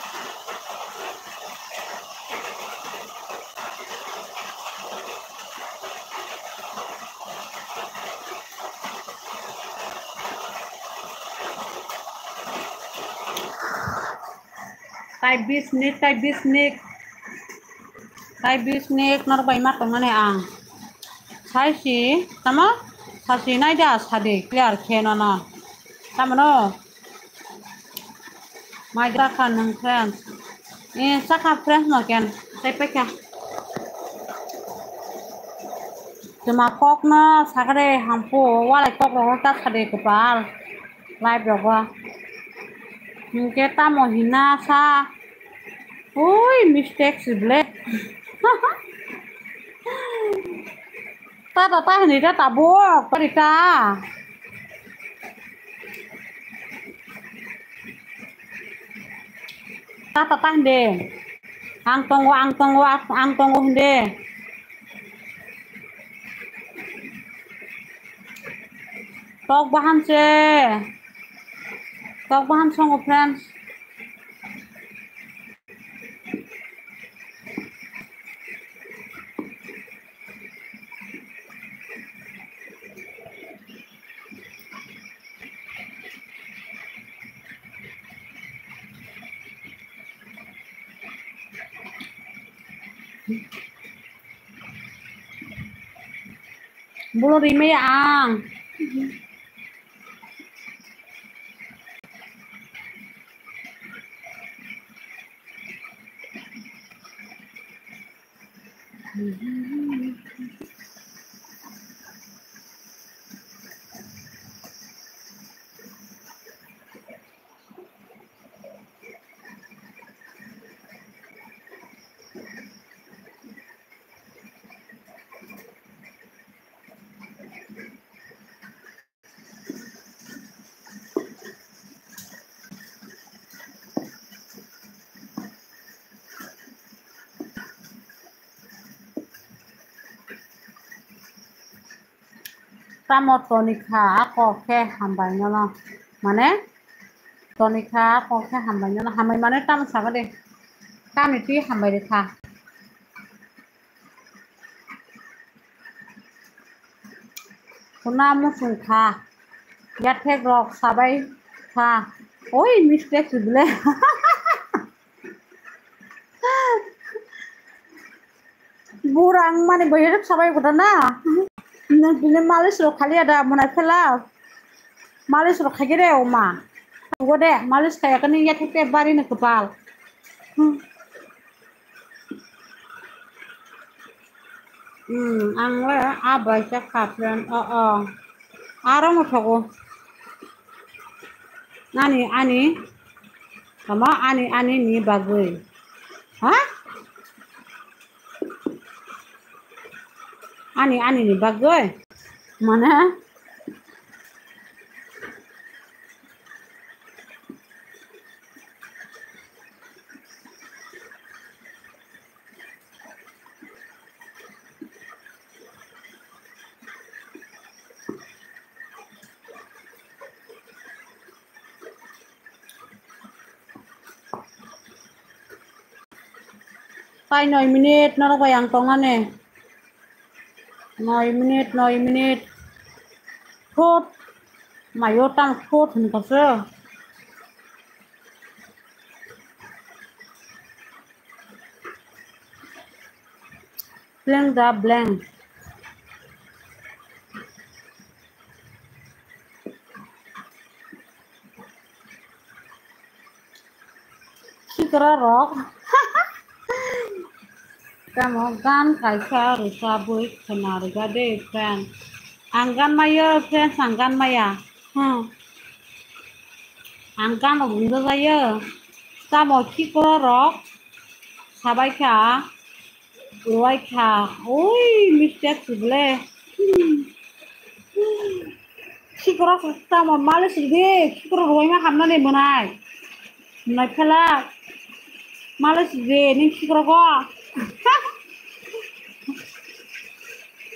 Tai bis minute, tai bis minute. Tai bis minute norok bai ma tongmani ang. Saisi, tamo? Sasi naida sadi clear khe nono. Tamano? Mai da kha nwng friends. Eh, sakha friends no ken. Tai paikha. Chwma kokno sakre hampu, walai kokrokno ta sadi kwpal. Live rogo. Hinkhe tamo hina sa. Ui, mistake si ble. Tata ta hini ta tabuk, pari ta. Tata ta hinde. Ang tongo, ang tongo, ang tongo hinde. Tok bahan se. Tok bahan songo, friends. Bolo rimai ang. Tamo tonikha a kok khe hambai nono. Mane tonikha a kok khe hambai nono. Hambai mane tamo sago de. Tamni twi hambai rikha. Khuna muchung kha. Yathek rok sabai kha. Oi, mistake si bile. Burang mani boyerok sabai kota na. Nang bini malis rok khali ada munai phela. Malis rok khaigere oma. Ugo de malis khaya kani yathek te bari ni kwpal. Hmm. Hmm, ang le a bai kha kha friend. O, o. Aro mo thogo. Ani, ani. Tama ani, ani ni bagwi. Ha? Ani, ani ni bagwi. Mane? Tai noi minute norok bai ang tongmani. Noi minute, noi minute. Thut. Mayo tang thut hinkaso. Blank da blank. Sikra rok. Tamo gan kaisa rwchabwi khwnarwga de friend. Ang gan maya friends, ang gan maya. Hmm. Ang gano bungjajaio. Tamo khikoro rok sabai kha, rwai kha. Oi, mistake se ble. Khikoro tamo male sidi, khikoro rwai ma hamnani mwnai. Mwnai phela male sidi, ning khikoro go.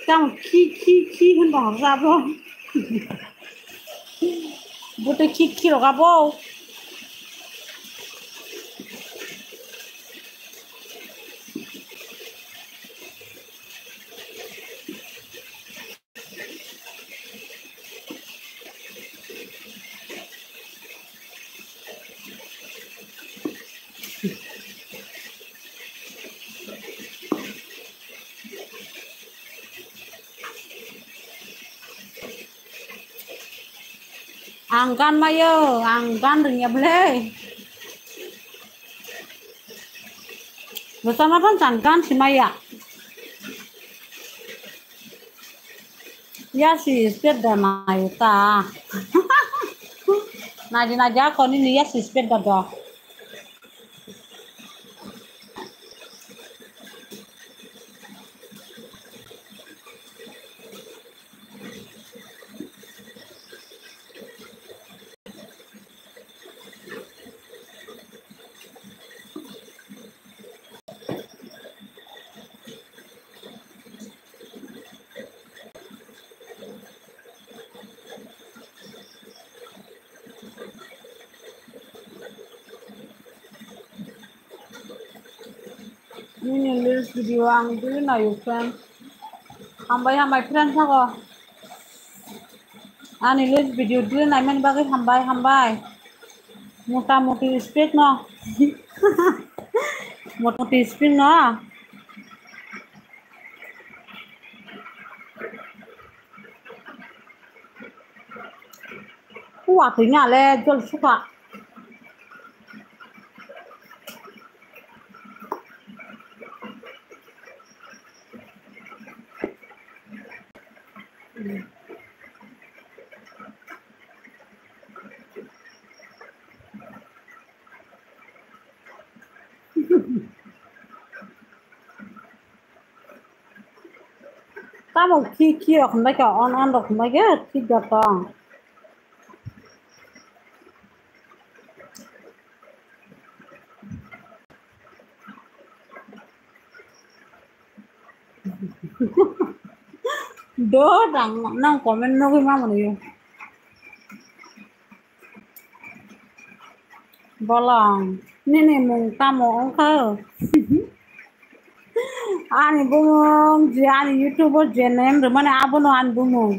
Tamo khi, khi, khi hwn tong rwjak bo. Bo tei khi, khi rok abo. Ang gan mayo, ang gan rwngya bwle. Bwsano phano chang gan si maya. Yasi speed da mayo ta. Naji naji ako nini yasi speed da do. Nini reels video ang dui nayo friend. Hambai hambai friend thago. Ani reels video dui naimani bagwi hambai hambai. Mota moti speed no. Mota moti speed no. Uwa twi nya le jol suka. Tamo khi khi rok hwnbai khe on on rok hwnbai khe thik da tong. Do dang nang comment nugui ma mwnwi. Bolong, nini mung tamo wngkha? Ani bumung, je ani YouTube o je name rwmani abono ani bumung.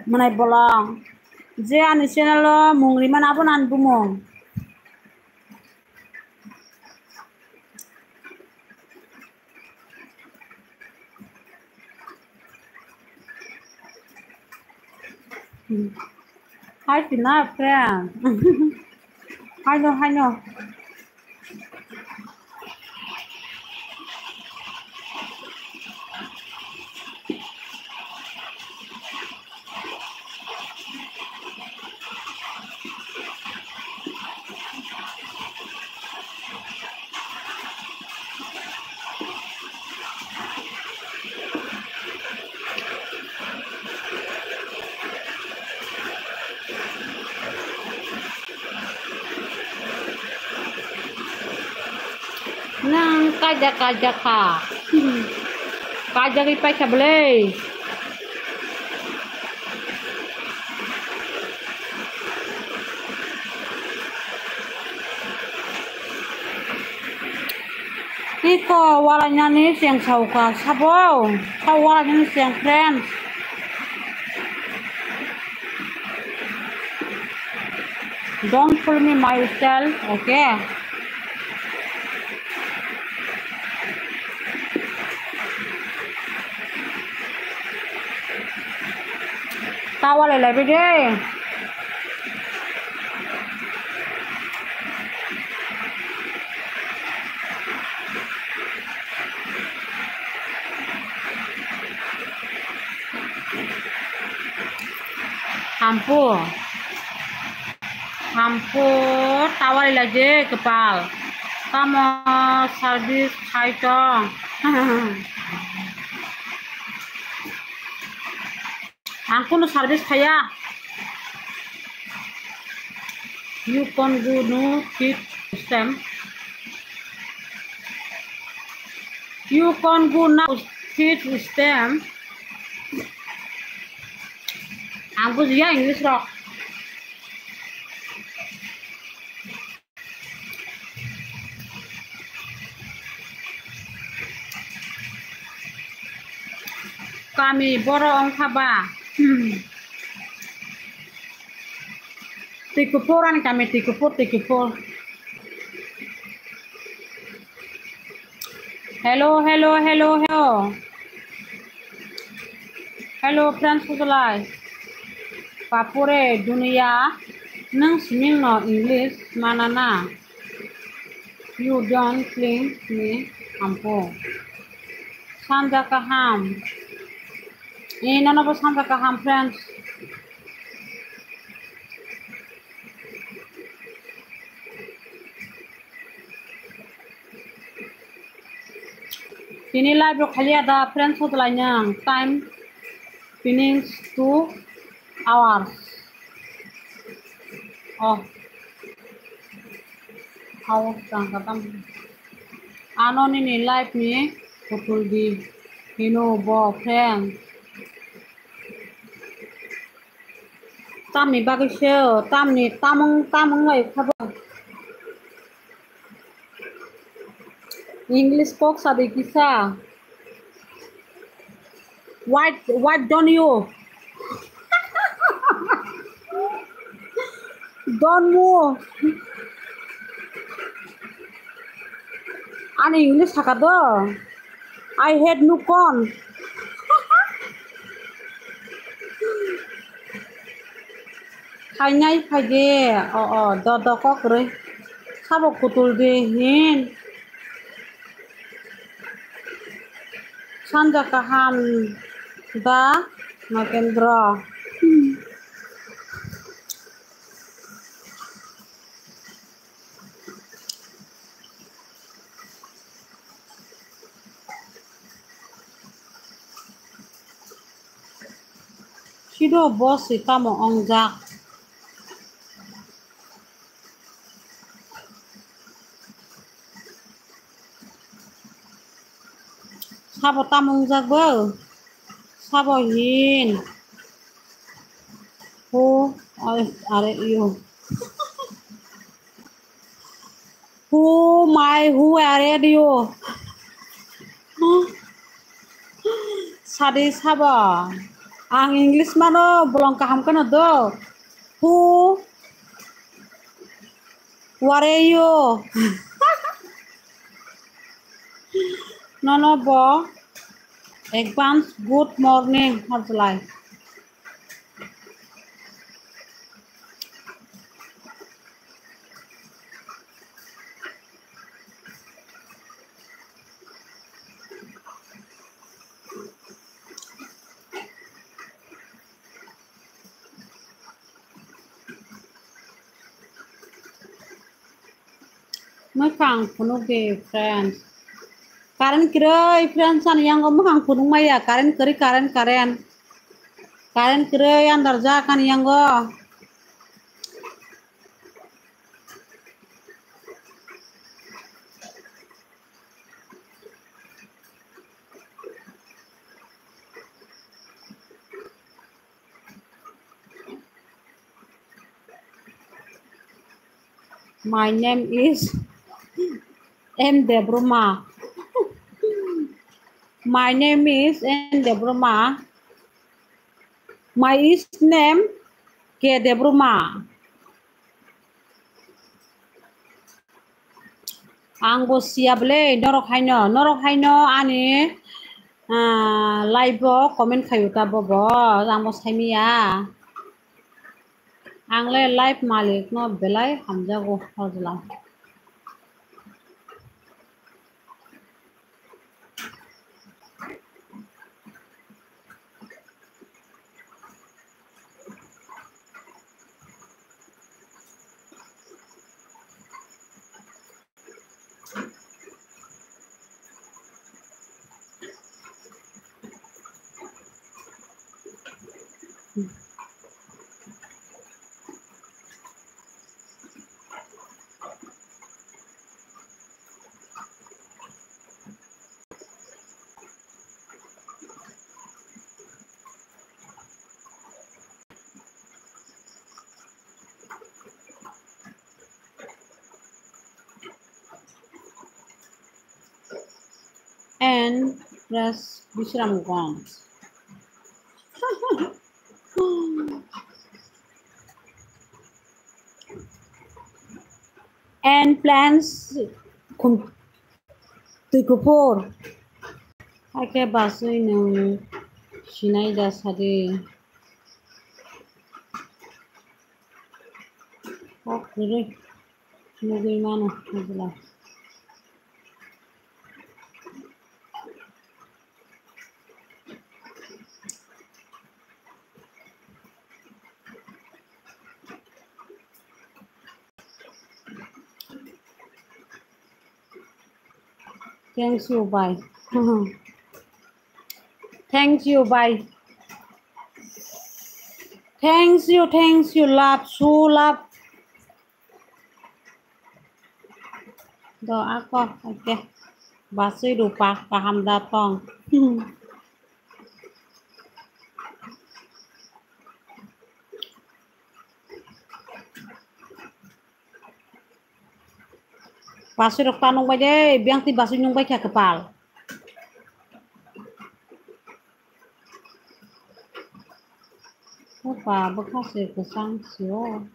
Mwnai bolong, je ani channel o mung rimani abono ani bumung. Hai Tina friend. Hai no, hai no. Nang kaja kaja kha. Kaja gwi paikha bwle. Tiko walainani cheng sauka sabo. Sa walainani cheng friends. Don't fool me my style, okay? Tawale labi de. Hampu. Hampu tawari laje kepal. Tamo service khai tong. Ang kono service khaya. You can go no fit stem. You can go now fit stem. Ang bujiya English rok. Kami boro wngkha ba. Hmm. Twi kuphur ani kami, twi kuphur, twi kuphur. Hello, hello, hello, hello. Hello, friends, kusulai. Papure dunia, nang siming no English manana. You don't cling me, ampo. Sanja kaham. Eh, nono bo sanja kaham, friends. Tini live rok khaliya da, friends, hot lai nang. Time finished two hours. Oh. Hours tang katam. Ano nini live ni kutul di. Hino bo, friends. Tamni bagwi se, tamni, tamung, tamung lai khabo. English kok sadi kisa. What, what don't you? Don't move. Ani English saka do. I had no con. Khainai khaide, o, o, do, do, kok rwi. Sabo kutul di hin. Sanja kaham da Nokendra. Sido boss si tamo ongjak. Sabo tamo ongjak bo? Sabo hin. Who are you? Who my, who are you? Sadi sabo. Ang English mano bolong kaham kano do. Who? Who are you? Nono bo advance good morning hojlai. Mwkhang phunuk di, friends. Current kwrwi, friends, ani yango mwkhang phunuk maya. Current kwrwi, current, current. Current kwrwi, andar jak ani yango. My name is M Debruma. My name is M Debruma. My is name K Debruma. Ang bo siya bwle, norok haino, norok haino ani, ah, live o comment khaio ta bobo, ang bo saimiya. Ang le live malik no belai hamjago hojla. And press Bishramganj. And plans khum-, twi kuphur. Hakhe basui nwng sinai da sadi. Kok kwrwi nugwi mano, nugwla. Thanks you, bye. Thanks you, bye. Thanks you, thanks you, love, so love. Do ako, okay. Basui rupa kaham da tong. Basui rok ta nung bai de, biyang twi basui nung bai kha kwpal. Opa, bwkha se kwchang sio.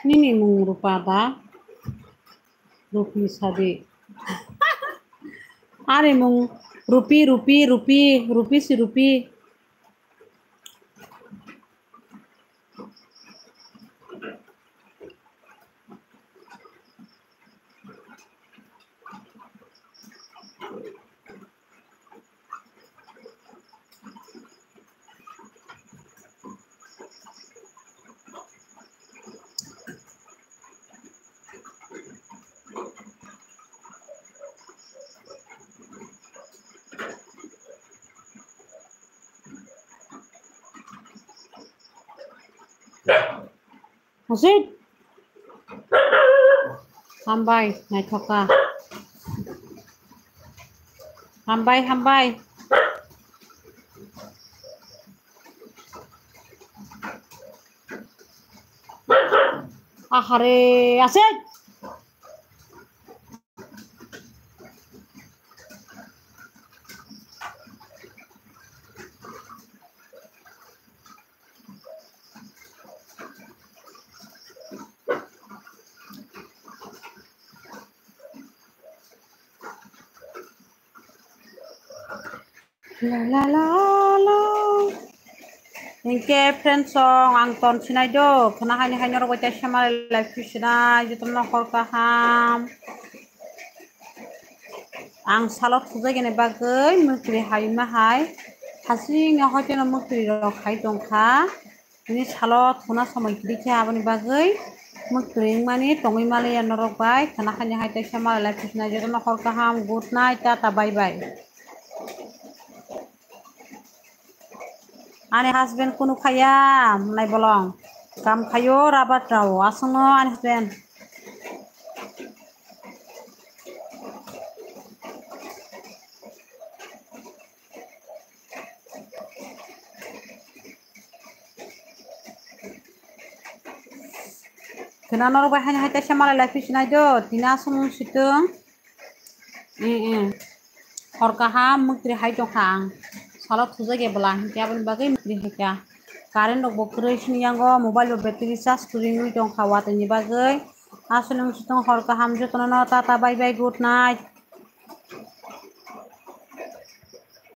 Nini mung Rupa da? Rupi sadi. Ani mung Rupi, Rupi, Rupi, Rupi si Rupi. Hosik. Hambai, naithok kha. Hambai, hambai. Ahare, asik. La, la, la, la. Hinkhe friends song ang ton sinai do, khwna haini haino rok bai teisa malai live sinai, jotono hor kaham. Ang salo thujagini bagwi mwkri haima hai, hasingno hoiteno mwkri rok hai tongkha. Bini salo thuna somoi kwrwi khe, aboni bagwi mwkri wngmani tongwi maliya norok bai. Khwna haini hai teisa malai lai phusinai, jotono hor kaham, good night, tata, bye bye. Ani husband kunu khaya, nai bolong. Kam khayo, rabat rao, aswngno ani husband. Khwna norok bai haino hai teisa malai lai phi sinai do, tini aswk wng sitwng. Em, em. Hor kaham mwkri hai tongkha ang. Salo thujak ya bwla, hinkhe aboni bagwi mwkri hai kha. Current rok bo kwrwi sini yango, mobile bo battery charge kwrwi wngwi tongkha watwi ni bagwi. Aswk wng sitwng, hor kaham jotono no, tata, bye bye, good night.